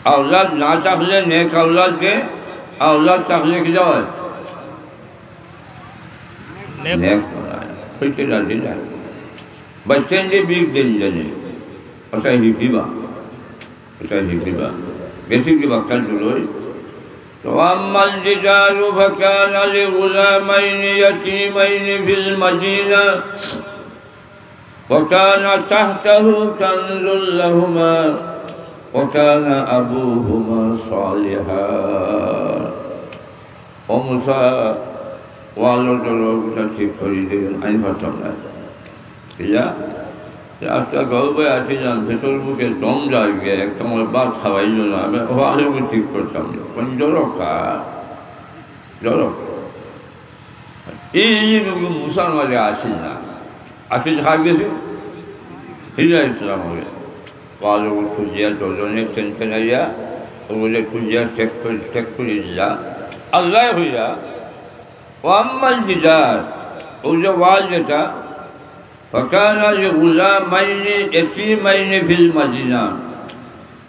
আওলাদ না থাকলে নেক আওলাদ দে, আওলাদ থাকলে কিতা অয়? নেক। নেক বানায়। কইতে রাজি না। বাচ্চাইনরে বিষ দেইন জানি। অতায় হিকিবা। অতায় হিকিবা। বেশি কিবা কাজ লই। وأما الجدار فكان لغلامين يتيمين في المدينة وكان تحته كنز لهما وكان أبوهما صالحا। ও মুসা, ওয়ালর তলর গুটা ঠিক করি দিলেন, আমি পারতাম না। ইয়া, আজকে গর্বে আছিলাম, পেটর ভুকে দম যায় গিয়া, একটা আমার ভাত খাওয়াইল না, আমি ওয়ালর ঠিক করতাম না। কোন জড়কা, জড়কা। এই, এই রোগী মুসার মাঝে আসিল না। আসিল কার গেছে? খিজির আলাইহিস সালাম অইয়া। ওয়ালর খুঁজিয়া দুইজনে টেনশন আইয়া, ওগুলো খুঁজিয়া চেক করে, চেক করে দিলা। আল্লায় কইলা, "ওয়াম্মাল জিদার", ওই যে ওয়াল যেটা, "ফাকানা লিগুলামাইনি ইয়াতীমাইনি ফিল মাদিনা",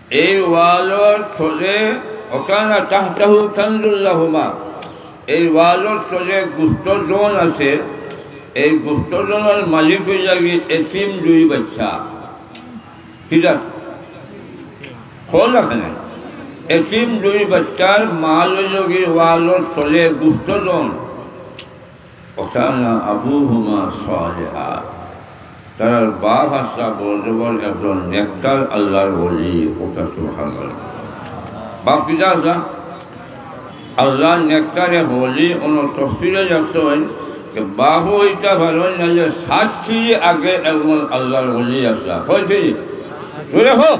এই ওয়ালর তলে, "ওয়াকানা তাহতাহু কানজুল লাহুমা", এই ওয়ালর তলে গুপ্তধন আছে, এই গুপ্তধনর মালিক অইলা গি এতিম দুই বাচ্চা। ঠিক আছে? খোল আছে না? এতিম দুই বাচ্চার মাল অইল গি ওয়ালর তলে গুপ্তধন। ওয়াকানা আবুহুমা সালিহা। তারার বাপ আছলা বড় জবর একজন নেককার আল্লাহর ওলি, কথা সুবহানাল্লাহ। বাপ কিতা আছলা? আল্লাহর নেককার এক ওলি, অনো তফসিরে লেখছইন যে বাপও অইতা পারইন, নাইলে সাত সিঁড়ি আগে একজন আল্লাহর ওলি আছলা। কয় সিঁড়ি? জোরে কও।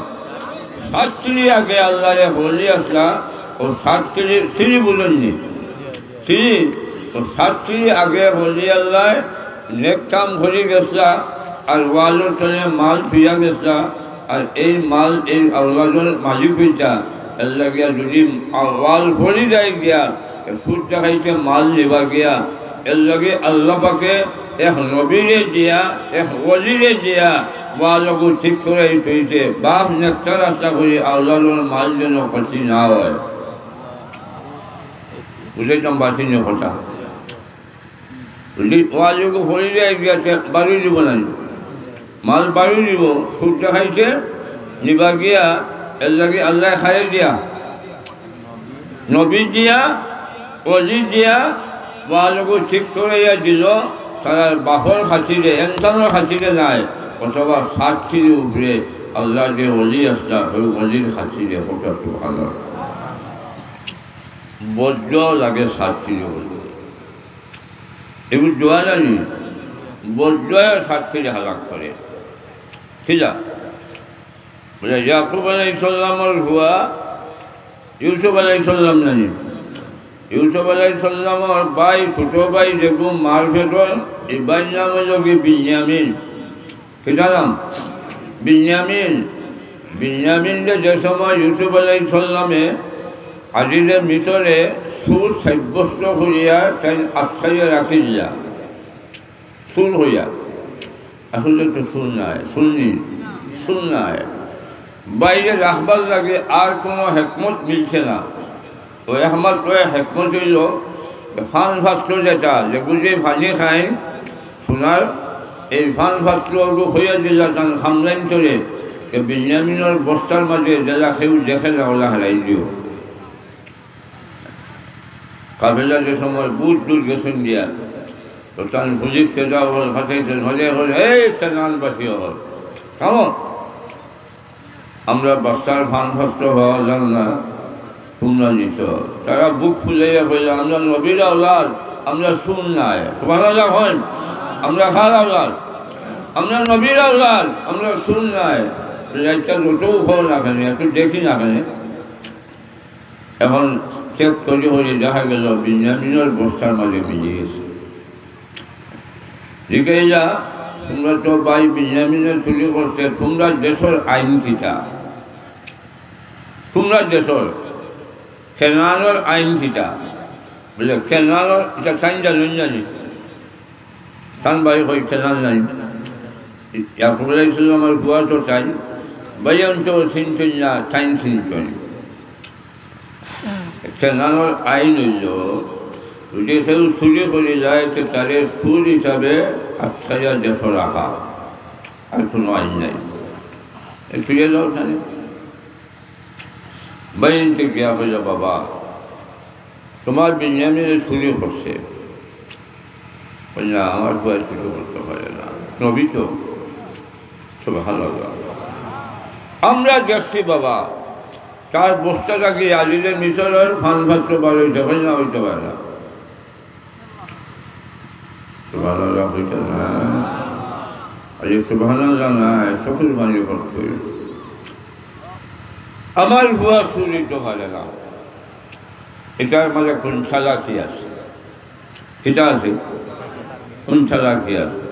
সাত সিঁড়ি আগে আল্লাহর এক ওলি আছলা, ও সাত সিঁড়ি, সিঁড়ি বুঝইন নি? সিঁড়ি, ও সাত সিঁড়ি আগে ওলি আল্লায় নেক কাম করি গেছলা, আর ওয়ালর তলে মাল থুইয়া গেছলা, আর এই মাল এই আওলাদর মালিক অইতা, এর লাগিয়া যদি ওয়াল পড়ি যায় গিয়া, এ সুদ ডাকাইতে মাল নিবা গিয়া, এর লাগি আল্লাহ পাকে এক নবীরে দিয়া, এক ওলিরে দিয়া, ওয়ালগু ঠিক করাই থইছে। বাপ নেককার আশা করি আওলাদর মাল যেন ক্ষতি না হয়। বুঝাইতাম পারছি নি কথা? যদি ওয়ালগু পড়ি যায় গিয়া, তে বাড়ি দিব না নি? মাল বাড়ি দিব, সুদ ডাকাইতে নিবা গিয়া, এর লাগি আল্লায় খাইয়ে দিয়া, নবী দিয়া, ওলি দিয়া, ওয়ালগু ঠিক করাইয়া দিল, তারার বাপর খাতিরে, ইনসানর খাতিরে নায়, অথবা সাত সিঁড়ির উপরে আল্লাহর যে ওলি আছলা, ওই ওলির খাতিরে, কথা সুবহানাল্লাহ। বজ্র লাগে সাত সিঁড়ি বলে। এগুলো দোয়া জানি, বজ্র সাত সিঁড়ি হালাক করে। ঠিক আছে? বলে, ইয়াকুব আলাইহিস সালামর ফুয়া ইউসুফ আলাইহিস সালাম জানি। ইউসুফ আলাইহিস সালামর ভাই, ছোট ভাই যেগু মার পেটর, এই ভাইর নাম অইল কি বিনিয়ামিন। কিতা নাম? বিনিয়ামিন। বিনিয়ামিনরে যে সময় ইউসুফ আলাইহিস সালামে আজিজে মিসরে চুর সাব্যস্ত করিয়া তাইন আটকাইয়া রাখি দিলা। চুর অইয়া। আসলে তো চুর নায়, চুর নি, চুর নায়। ভাইরে রাখবার লাগি আর কোনো হেকমত মিলছে না। ও একমাত্র হেকমত অইল, ফান পাত্র যেটা, যেগু যে পানি খায়, সোনার, এই ফান পাত্রগু কইয়া দিলা তান কামলাইন্তরে, যে বিনিয়ামিনর বস্তার মাঝে যেলা কেউ দেখে না, ওলা হালাই দিও। কাফেলা যে সময় বহুত দূর গেছইন গিয়া, তো তান পুলিশ সেটা হল, খাতাইছেন, হলে হল, "এই কেনানবাসী হল, থামো। আমরা বাচ্চার ফান ফাস্ত পাওয়া যান না, তোমরা নিছ।" তারা বুক ফুলাইয়া কইল, "আমরা নবীর আওলাদ, আমরা সুর নাই।" সুবহানাল্লাহ কইন। "আমরা কার আওলাদ? আমরা নবীর আওলাদ, আমরা সুর নাই।" রাইতটা যতও খাও না কেন, একটু দেখি না কেন, এখন চেক করি করি দেখা গেল বিঞ্জামিনর বস্তার মাঝে মিলি গেছে। জিকাইলা, "তোমরা তো ভাই বিঞ্জামিনে চুরি করছে, তোমরা দেশর আইন কিতা? তোমরা দেশর কেনানর আইন কিতা?" বলে, "কেনানর ইটা তাইন জানইন জানি।" তান ভাই কই, "কেনান নাই।" ইয়াকুব আলাইহিস সালামর ফুয়া তো তাইন, ভাই অন্ত চিনছইন না, তাইন চিনছইন। কেনানর আইন অইল, যদি কেউ চুরি করি যায়, তে তারে চুর হিসাবে আটকাইয়া দেশো রাখা, আর কোনো আইন নাই। এ চুরিয়ে যাও তাহলে। বাইনতে গিয়া কইল, "বাবা, তোমার বিঞ্জামিনে চুরি করছে।" কইল, "না, আমার ফুয়ায় চুরি করতে পারে না, নবী তো।" সুবহানাল্লাহ। আমরা দেখছি বাবা, তার বস্তা থাকি আজিজে মিসরর ফান ফাস্ত বার অইছে, কইল না, অইতে পারে না। সুবহানাল্লাহ কইতা না। আরে সুবহানাল্লাহ না, চকুর পানি পড়তো। আমার ফুয়া চুরি তো পারে না। ইটার মাঝে কোন চালাকি আছে? কিতা আছে? কোন চালাকি আছে?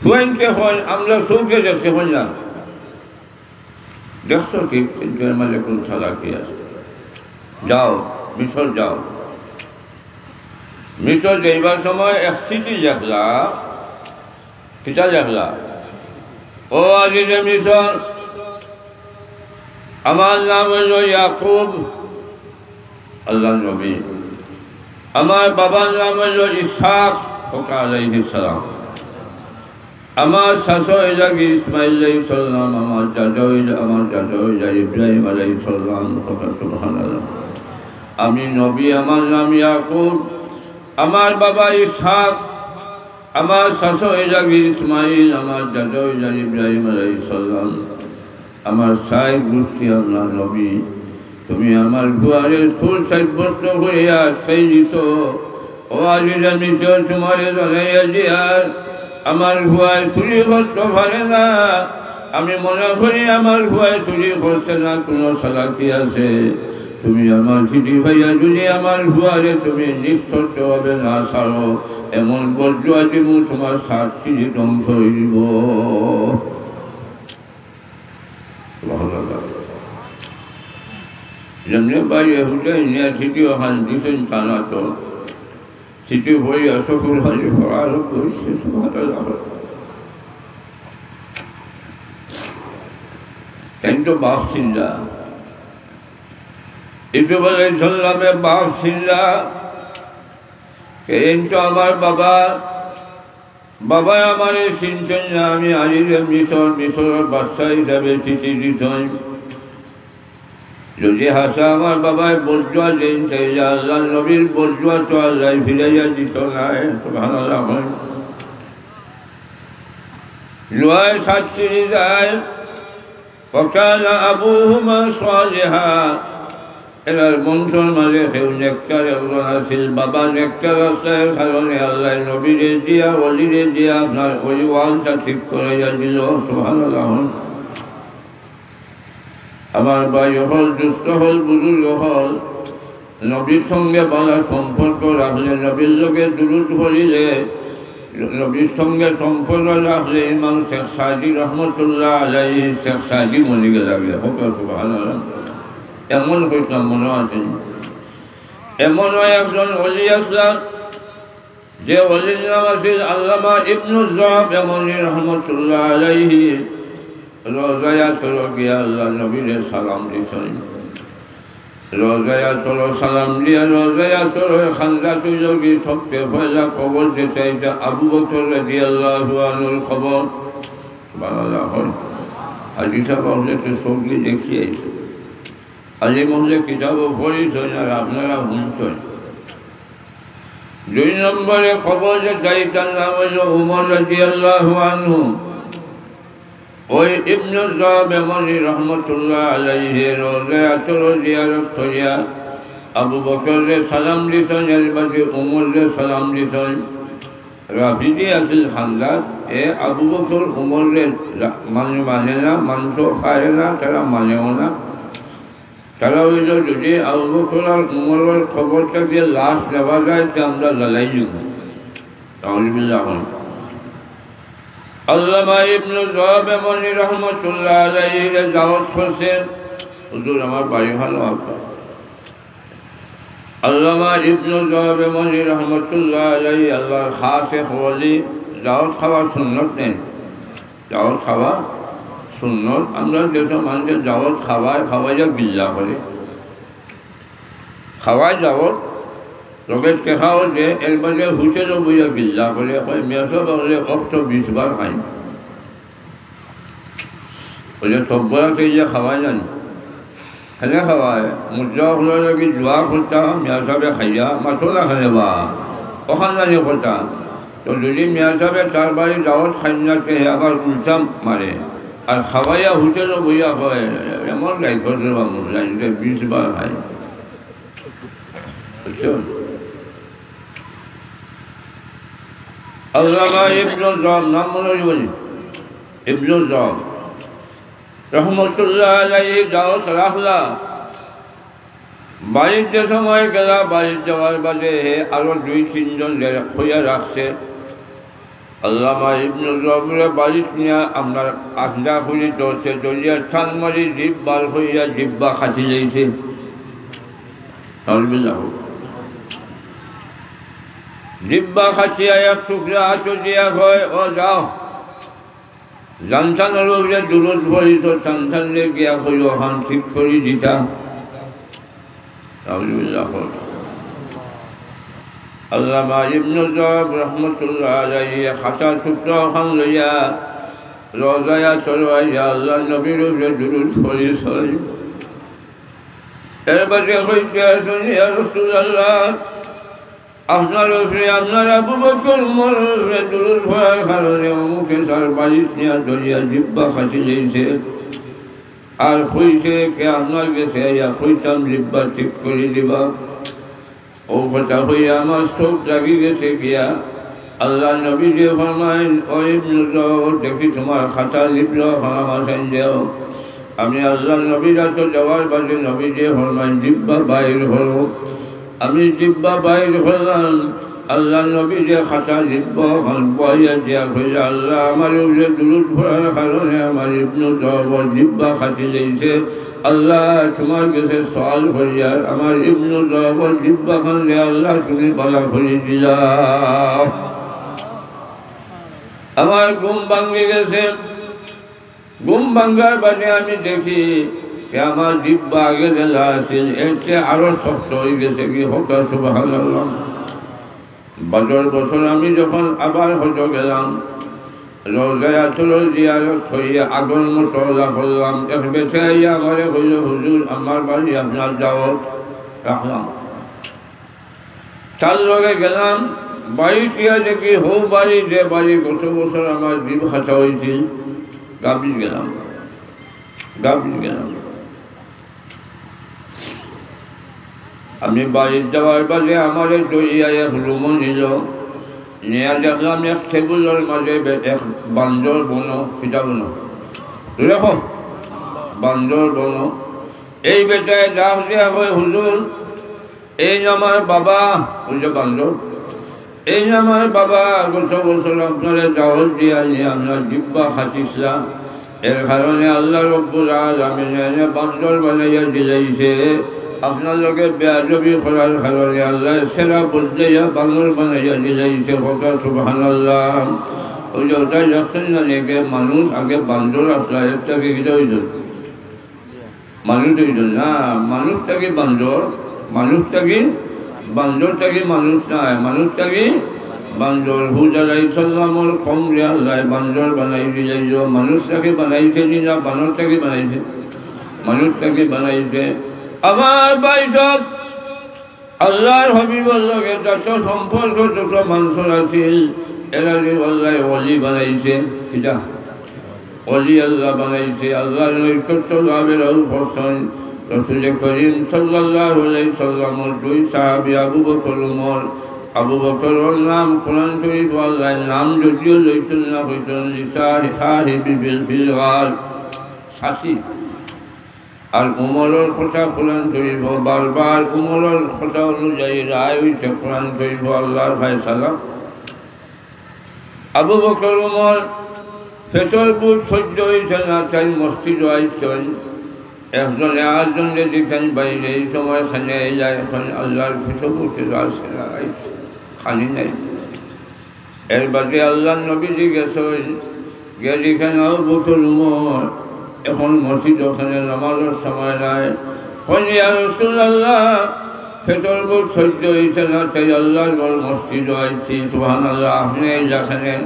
ফুয়াইনতে কইল, "আমরা চউখে দেখছি, কইল না।" দেখছো কি? কিন্তু এর মাঝে কোন চালাকি আছে? যাও, মিসর যাও। মিসর যাইবার সময় এক চিঠি লেখলা। কিতা লেখলা? "ও আজিজে মিসর, আমার নাম অইল ইয়াকুব।" আল্লাহর নবী। "আমার বাবার নাম অইল ইসহাক, খোকা আলাইহিস সালাম। আমার চাচা অইলা গি ইসমাইল আলাইহিস সালাম, আমার চাচা অইলা, আমার চাচা অইলা ইব্রাহিম আলাইহিস সালাম।" খোকা সুবহানাল্লাহ। "আমি নবী, আমার নাম ইয়াকুব, আমার বাবা ইসহাক, আমার চাচা অইলা গি ইসমাইল, আমার চাচা অইলা ইব্রাহিম আলাইহিস সালাম।" আমার চাইর গুষ্টি আল্লাহর নবী, তুমি আমার ফুয়ারে চুর সাব্যস্ত করিয়া আটকাই দিছো। ও আজিজে মিসর, তোমারে জানাইয়া দিয়ার, আমার ফুয়ায় চুরি করতে পারে না। আমি মনে করি আমার ফুয়ায় চুরি করছে না, কোনো চালাকি আছে। তুমি আমার চিঠি পাইয়া যদি আমার ফুয়ারে তুমি নিঃশর্তভাবে না ছাড়ো, এমন বদদোয়া দিমু তোমার সাত সিঁড়ি ধ্বংস অইব। যেমনে ভাই ইহুদা ইনিয়া চিঠি ওখান দিছইন তারা তো, চিঠি পড়িয়া চকুর পানি পড়া আরম্ভ অইছে, সুবহানাল্লাহ। তাইন তো ভাবছিলা, ইউসুফ আলাইহিস সালামে ভাবছিলা, এইন তো আমার বাবা, বাবায় আমারে চিনছইন না, আমি আজিজে মিসর, মিসরর বাদশা হিসাবে চিঠি দিছইন। যদি হাছা আমার বাবায় বদদোয়া দেইন, তাইলে আল্লাহর নবীর বদদোয়া তো আল্লায় ফিরাইয়া দিতো নায়। সুবহানাল্লাহ। দোয়ায় সাক্ষী যায়, "ওয়া কানা আবুহুমা সালিহা।" এরার বংশর মাঝে কেউ নেককার একজন আছিল, বাবা নেককার আছলা, এর কারণে আল্লায় নবীরে দিয়া, ওলিরে দিয়া আপনার ওই ওয়ালটা ঠিক করাইয়া দিল। সুবহানাল্লাহ। আমার ভাই অকল, দুস্ত অকল, বুজুর্গ অকল, নবীর সঙ্গে ভালা সম্পর্ক রাখলে, নবীর লগে দুরুদ পড়িলে, নবীর সঙ্গে সম্পর্ক রাখলে ইমাম শেখ সাদি রহমতুল্লাহ আলাইহি, শেখ সাদি মনে গেলা গিয়া। হোক সুবহানাল্লাহ। এমন কইছিলাম মনে আছে, এমনও একজন ওলি আছলা, যে ওলির নাম আছিল আল্লামা ইবনুল জওয়াব ইয়ামানি রহমতুল্লাহ আলাইহি। রওজায়ে আতহারো গিয়া আল্লাহর নবীরে সালাম দিছইন। রওজায়ে আতহারো সালাম দিয়া রওজায়ে আতহারো খান্দাত অইল গি সবচেয়ে পয়লা কবর যেটা, এটা আবু বকর রাদিয়াল্লাহু আনহুর কবর। সুবহানাল্লাহ। আর কিতাব অকলে তো চোখ দি দেখি আইছে। আলিম অকলে কিতাবও পড়ছইন আর আপনারা হুনছইন। দুই নম্বরে কবর যেটা, ইটার নাম অইলো উমর রাদিয়াল্লাহু আনহু। ওই ইবনু জব ইয়ামানি রহমতুল্লাহ আলাইহি রওজায়ে আতহর জিয়ারত করিয়া আবু বকররে সালাম দিছইন, এর বাদে উমররে সালাম দিছইন। রাফিদি আছিল খান্দাত, এ আবু বকর উমররে রা-, মানে, মানে না, মানতেও পারে না, তারা মানেও না। তারা অইলো, যদি আবু বকর আর উমরর কবর থাকি লাশ নেওয়া যায়, তে আমরা জ্বালাই দিমু। নাউজুবিল্লাহ। আল্লামা ইবনু জব ইয়ামানি রহমতুল্লাহ আলাইহিরে দাওয়াত করছে, "হুজুর, আমার বাড়ি খানো আপনার।" আল্লামা ইবনু জব ইয়ামানি রহমতুল্লাহ আলাইহি আল্লাহর খাস এক ওলি, দাওয়াত খাওয়া সুন্নত নি? দাওয়াত খাওয়া সুন্নত। আমরা যেসব মানুষের দাওয়াত খাওয়ায়, খাওয়াইয়া গিল্লা করে। খাওয়ায় দাওয়াত, লগে টেকাও দে, এর বাদে হোটেলো বইয়া গিল্লা করে, কয়, "মিয়া সাব, অকলে অক্ত বিশ বার খাইন।" বলে, "সব বরাতে ইয়া খাওয়ায় জানি।" কেনে খাওয়ায়? মুদ্রা অকলর লাগি দোয়া করতা, মিয়া সাবে খাইয়া, মাতো না কেনে বা? অখান জানি করতা। তো যদি মিয়া সাবে তার বাড়ি দাওয়াত খাইন না, তে হে আবার উল্টা মারে। আর খাওয়াইয়া হোটেলো বইয়া কয়, "এমন গাই করছে বা মুদ্রা, ইনতে বিশ বার খাই।" বুঝছো? আল্লামা ইবনু জব, নাম মনে অইবনি? ইবনু জব রহমতুল্লাহ আলাইহি দাওয়াত রাখলা। বাড়িত যে সময় গেলা, বাড়িত যাওয়ার বাদে হে আরো দুই তিনজনরে কইয়া রাখছে। আল্লামা ইবনু জবরে বাড়িত নিয়া আপনার আন্দা খুলি ধরছে, ধরিয়া টান মারি জিভ বার করিয়া জিব্বা কাটি লাইছে। নাউজুবিল্লাহ। জিব্বা কাটিয়া এক টুকরা আতো দিয়া কয়, "ও যাও, জানতানর উপরে দুরুদ পড়িছো, তানতানরে গিয়া কইও, অখান ঠিক করি দিতা।" নাউজুবিল্লাহ। আল্লামা ইবনু জব রহমতুল্লাহ আলাইহি খাতা টুকরা অখান লইয়া রওজায়ে আতহর আইয়া আল্লাহর নবীর উপরে দুরুদ পড়িছইন। এর বাদে কইতে আছইন, "ইয়া রাসূলুল্লাহ, আপনার উপরে, আপনার আবু বকর উমরর উপরে দুরুদ পড়ার কারণে অমুকে তার বাড়িত নিয়া ধরিয়া জিব্বা কাটি লাইছে। আর কইছে কে আপনার গেছে আইয়া কইতাম জিব্বা ঠিক করি দিবা।" ও কথা কইয়া আমার চউখ লাগি গেছে গিয়া। আল্লাহর নবীজি ফরমাইন, "ও ইবনু জব, দেখি তুমার খাতা লিখলো, অখন আমার সামনে দেও।" আমি আল্লাহর নবীর আতো দেওয়ার বাদে নবীজি ফরমাইন, "জিব্বা বাইর করো।" আমি জিব্বা বাইর করলাম। আল্লাহর নবীজি খাতা জিব্বা অখান বওয়াইয়া দিয়া কইলা, "আল্লাহ, আমার উপরে দুরুদ পড়ার কারণে আমার ইবনু জবর জিব্বা কাটি লাইছে। আল্লাহ, তুমার গেছে সওয়াল করিয়ার, আমার ইবনু জবর জিব্বা খানরে আল্লাহ তুমি ভালা করি দিলাও।" আমার ঘুম ভাঙ্গি গেছে। ঘুম ভাঙ্গার বাদে আমি দেখি যে আমার জিব্বা আগে যেলা আছিল, এর চেয়ে আরো শক্ত অই গেছে। কি কথা, সুবহানাল্লাহ। বাদর বছর আমি যখন আবার হজো গেলাম, রওজায়ে আতহর জিয়ারত করিয়া আগর মতো অলা করলাম। এক বেটায় আইয়া আমারে কইলো, "হুজুর, আমার বাড়ি আপনার দাওয়াত রাখলাম।" তার লগে গেলাম, বাড়িত গিয়া দেখি হউ বাড়ি, যে বাড়ি গত বছর আমার জিব কাটা অইছিল, গাবড়ি গেলাম, গাবড়ি গেলাম। আমি বাড়িত যাওয়ার বাদে আমারে ধরিয়া এক রুমো নিলো, নিয়া দেখলাম এক টেবুলর মাঝে বে-, এক বান্দর বনো, কিতা বনো? দেখো, বান্দর বনো। এই বেটায় ডাক দিয়া কয়, "হুজুর, এইন আমার বাবা।" ওই যে বান্দর, "এইন আমার বাবা, গত বছর আপনারে দাওয়াত দিয়া নিয়া আপনার জিব্বা কাটিছলা, এর কারণে আল্লাহ রব্বুল আলামিনে এনে বান্দর বানাইয়া দিলাইছে। আপনার লগে বেয়াদবি করার কারণে আল্লায় সেরা বদলাইয়া বান্দর বানাইয়া দিলাইছে।" কথা সুবহানাল্লাহ। ওই যে ওটাই দেখছেন না, আগে মানুষ, আগে বান্দর আছলা, এর থাকি কিতা অইছে? মানুষ অইছে না, মানুষ থাকি বান্দর, মানুষ থাকি বান্দর, থাকি মানুষ নায়, মানুষ থাকি বান্দর। হুদ আলাইহিস সালামর কওমরে আল্লায় বান্দর বানাই দিলাইলো, মানুষ থাকি বানাইছে নি না, বানর থাকি বানাইছে? মানুষ থাকি বানাইছে। আমার ভাই সব, আল্লাহর হাবিবর লগে যত সম্পর্ক, যত মানুষর আছিল, এরারে আল্লায় ওলি বানাইছে। কিতা? ওলি আল্লাহ বানাইছে। আল্লাহর নৈকট্য লাভের আউ ফরসন। রসুল করিম সাল্লাল্লাহু আলাইহি সাল্লামর দুই সাহাবী আবু বকর, উমর। আবু বকরর নাম কোরআন শরীফ, আল্লাহর নাম যদিও লইছইন না, কইছইন "লিসাহিবি বিল ফিলগার", সাথী। আর উমরর কথা কোরআন শরীফ, বারবার উমরর কথা অনুযায়ী রায় অইছে কোরআন শরীফ, আল্লাহর ফয়সালা। আবু বকর, উমর, ফেসর বুঝ সহ্য অইছে না, তাইন মসজিদো আইছইন। একজনে আরজনরে দেখইন বাইরে, এই সময় খানে আইলা, অখন আল্লাহর ফেসর বুঝ আছে না, আইছে, খানি নাই। এর বাদে আল্লাহর নবীজি গেছইন, গিয়া দেখইন আবু বকর, উমর, অখন মসজিদো খানে নামাজর সময় নাই। কইন, "ইয়া রাসূলুল্লাহ, ফেসর বুঝ সহ্য অইছে না, তাই আল্লাহর ঘর মসজিদো আইছি।" সুবহানাল্লাহ, আপনে এই যেখানে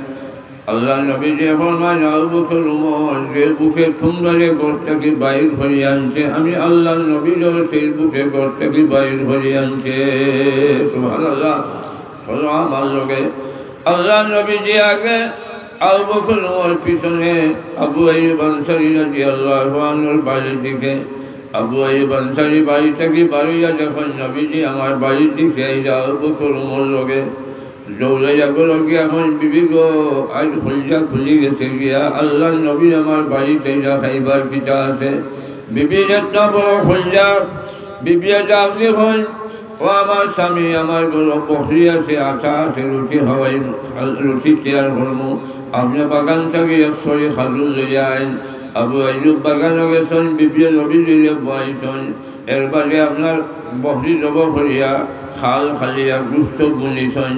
আল্লাহর নবীজি ফরমাইন, "আবু বকর, উমর, যে বুঝে তুমরারে ঘর থাকি বাইর করি আনছে, আমি আল্লাহর নবীরেও সেই বুঝে ঘর থাকি বাইর করি আনছে।" সুবহানাল্লাহ। চলো আমার লগে। আল্লাহর নবীজি আগে, আবু বকর, উমর পিছনে, আবু আইয়ুব আনসারী রাদিয়াল্লাহু আনহুর বাড়ির দিকে। আবু আইয়ুব আনসারী বাড়ি থাকি বারইয়া দেখইন, "নবীজি আমার বাড়ির দিকে আইরা আবু বকর, উমর লগে।" দৌড়াইয়া ঘরো গিয়া কইন, "বিবি গো, আইজ কলিজা খুলি গেছে গিয়া, আল্লাহর নবী আমার বাড়িত আইরা, খাইবার কিতা আছে?" বিবির এত বড় কলিজা, বিবিয়ে ডাক দি কইন, "ও আমার স্বামী, আমার ঘরো বকরি আছে, আটা আছে, রুটি খাওয়াই, রুটি তৈয়ার করমু, আপনে বাগান থাকি এক ছড়ি খাজুর লইয়া আইন।" আবু আইয়ুব বাগানো গেছইন, বিবিয়ে নবীজিরে বওয়াইছইন। এর বাদে আপনার বকরি জবো করিয়া, খাল খালিয়া, গুস্ত বুনিছইন,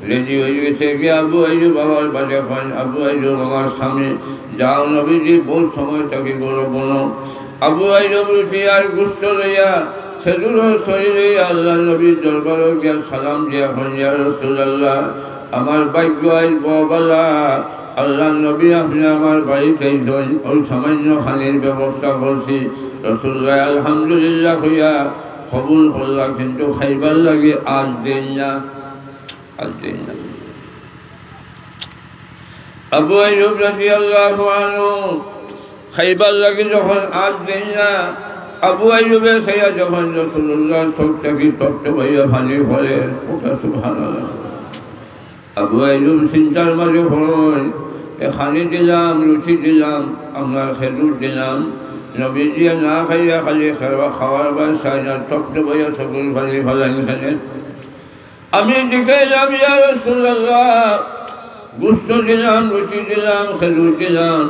রেডি অই গেছে গিয়া। আবু আইয়ুব আবার বাদে কইন, "আবু আইয়ুব, আমার স্বামী, যাও, নবীজি বউত সময় থাকি ঘরো বনো।" আবু আইয়ুব রুটি আর গুস্ত লইয়া, খেজুরর ছড়ি লইয়া আল্লাহর নবীর দরবারো গিয়া সালাম দিয়া কইন, "ইয়া রাসূলুল্লাহ, আমার ভাগ্য আইজ বড় ভালা, আল্লাহর নবী আপনে আমার বাড়িত আইছইন, অউ সামান্য খানির ব্যবস্থা করছি।" রাসূলুল্লাহ আলহামদুলিল্লাহ কইয়া কবুল করলা, কিন্তু খাইবার লাগি আত দেইন না, আত দেইন না। আবু আইয়ুব রাদিয়াল্লাহু আনহু খাইবার লাগি যখন আত দেইন না, আবু আইয়ুবে চাইয়া যখন রাসূলুল্লাহর চউখ থাকি টপটপাইয়া পানি পড়ে, কউক্কা সুবহানাল্লাহ। আবু আইয়ুব চিন্তার মাঝে পড়ইন, "এ খানি দিলাম, রুটি দিলাম, আপনার খেজুর দিলাম, নবীজিয়ে না খাইয়া খালি খাওয়া-, খাওয়ার বায় চাইন না, টপটপাইয়া চউখর পানি ফালাইন কেনে?" আমি জিকাইলাম, "ইয়া রাসূলুল্লাহ, গুস্ত দিলাম, রুটি দিলাম, খেজুর দিলাম,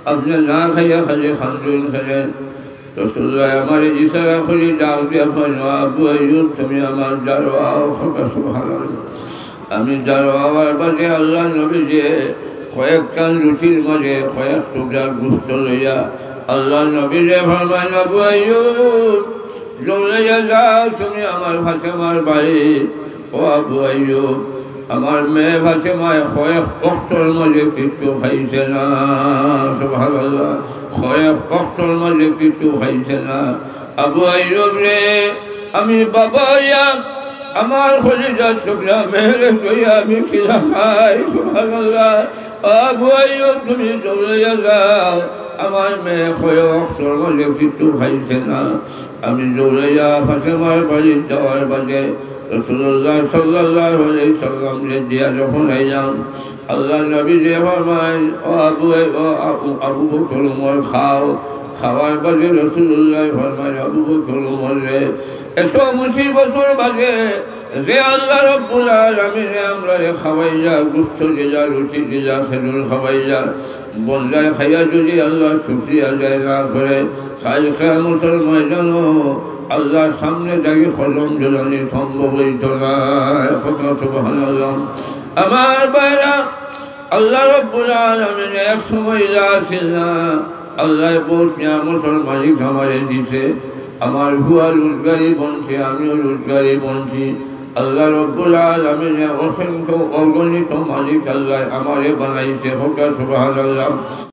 আপনে না খাইয়া খালি কান্দইন কেনে?" রাসূলুল্লাহ আমারে ইশারা করি ডাক দিয়া কইন, "ও আবু আইয়ুব, তুমি আমার দ্বারো আও।" কউক্কা সুবহানাল্লাহ। আমি দ্বারো আওয়ার বাদে আল্লাহর নবীজিয়ে কয়েকখান রুটির মাঝে কয়েক টুকরা গুস্ত লইয়া আল্লাহর নবীরে ফরমাইন, "আবু আইয়ুব, দৌড়াইয়া যাও, তুমি আমার ফাতেমার বাড়ি।" ও আবু আইয়ুব, আমার মেয়ে ফাতেমায় কয়েক অক্তর মাঝে কিচ্ছু খাইছে না। সুবহানাল্লাহ। কয়েক অক্তর মাঝে কিচ্ছু খাইছে না। আবু আইয়ুব রে, আমি বাবা অইয়া আমার কলিজার টুকরা মেয়েরে থইয়া আমি কিলা খাই? সুবহানাল্লাহ। আবু আইয়ুব, তুমি দৌড়াইয়া যাও, আমার মেয়ে কয়েক অক্তর মাঝে কিচ্ছু খাইছে না। আমি দৌড়াইয়া ফাতেমার বাড়িত যাওয়ার বাদে রাসূলুল্লাহ সাল্লাল্লাহু আলাইহি সাল্লামরে দিয়া যখন আইলাম, আল্লাহর নবীজিয়ে ফরমাইন, "ও আবু, ও আবু, আবু বকর উমর, খাও।" খাওয়ার বাদে রাসূলুল্লাহ ফরমাইন, "আবু বকর উমর রে, এত মুসিবতর বাদে যে আল্লাহ রাব্বুল আলামিনে আমরারে খাওয়াইলা, গুস্ত দিলা, রুটি দিলা, খেজুর খাওয়াইলা, বন্দায় খাইয়া যদি আল্লাহর শুকরিয়া আদায় না করে, কাইল কিয়ামতর ময়দানো আল্লাহর সামনে যাইয়া কদম ঝুলানি সম্ভব অইতো নায়।" কউক্কা সুবহানাল্লাহ। আমার ভাইরা, আল্লাহ রাব্বুল আলামিন এক সময় ইলা আছিল না, আল্লায় বউত নিয়ামতর মালিক আমারে দিছে। আমার ফুয়া রোজগারি বনছে, আমিও রোজগারি বনছি। আল্লাহ রাব্বুল আলামিনে অসংখ্য অগণিত মালিক আল্লায় আমারে বানাইছে। কউক্কা সুবহানাল্লাহ।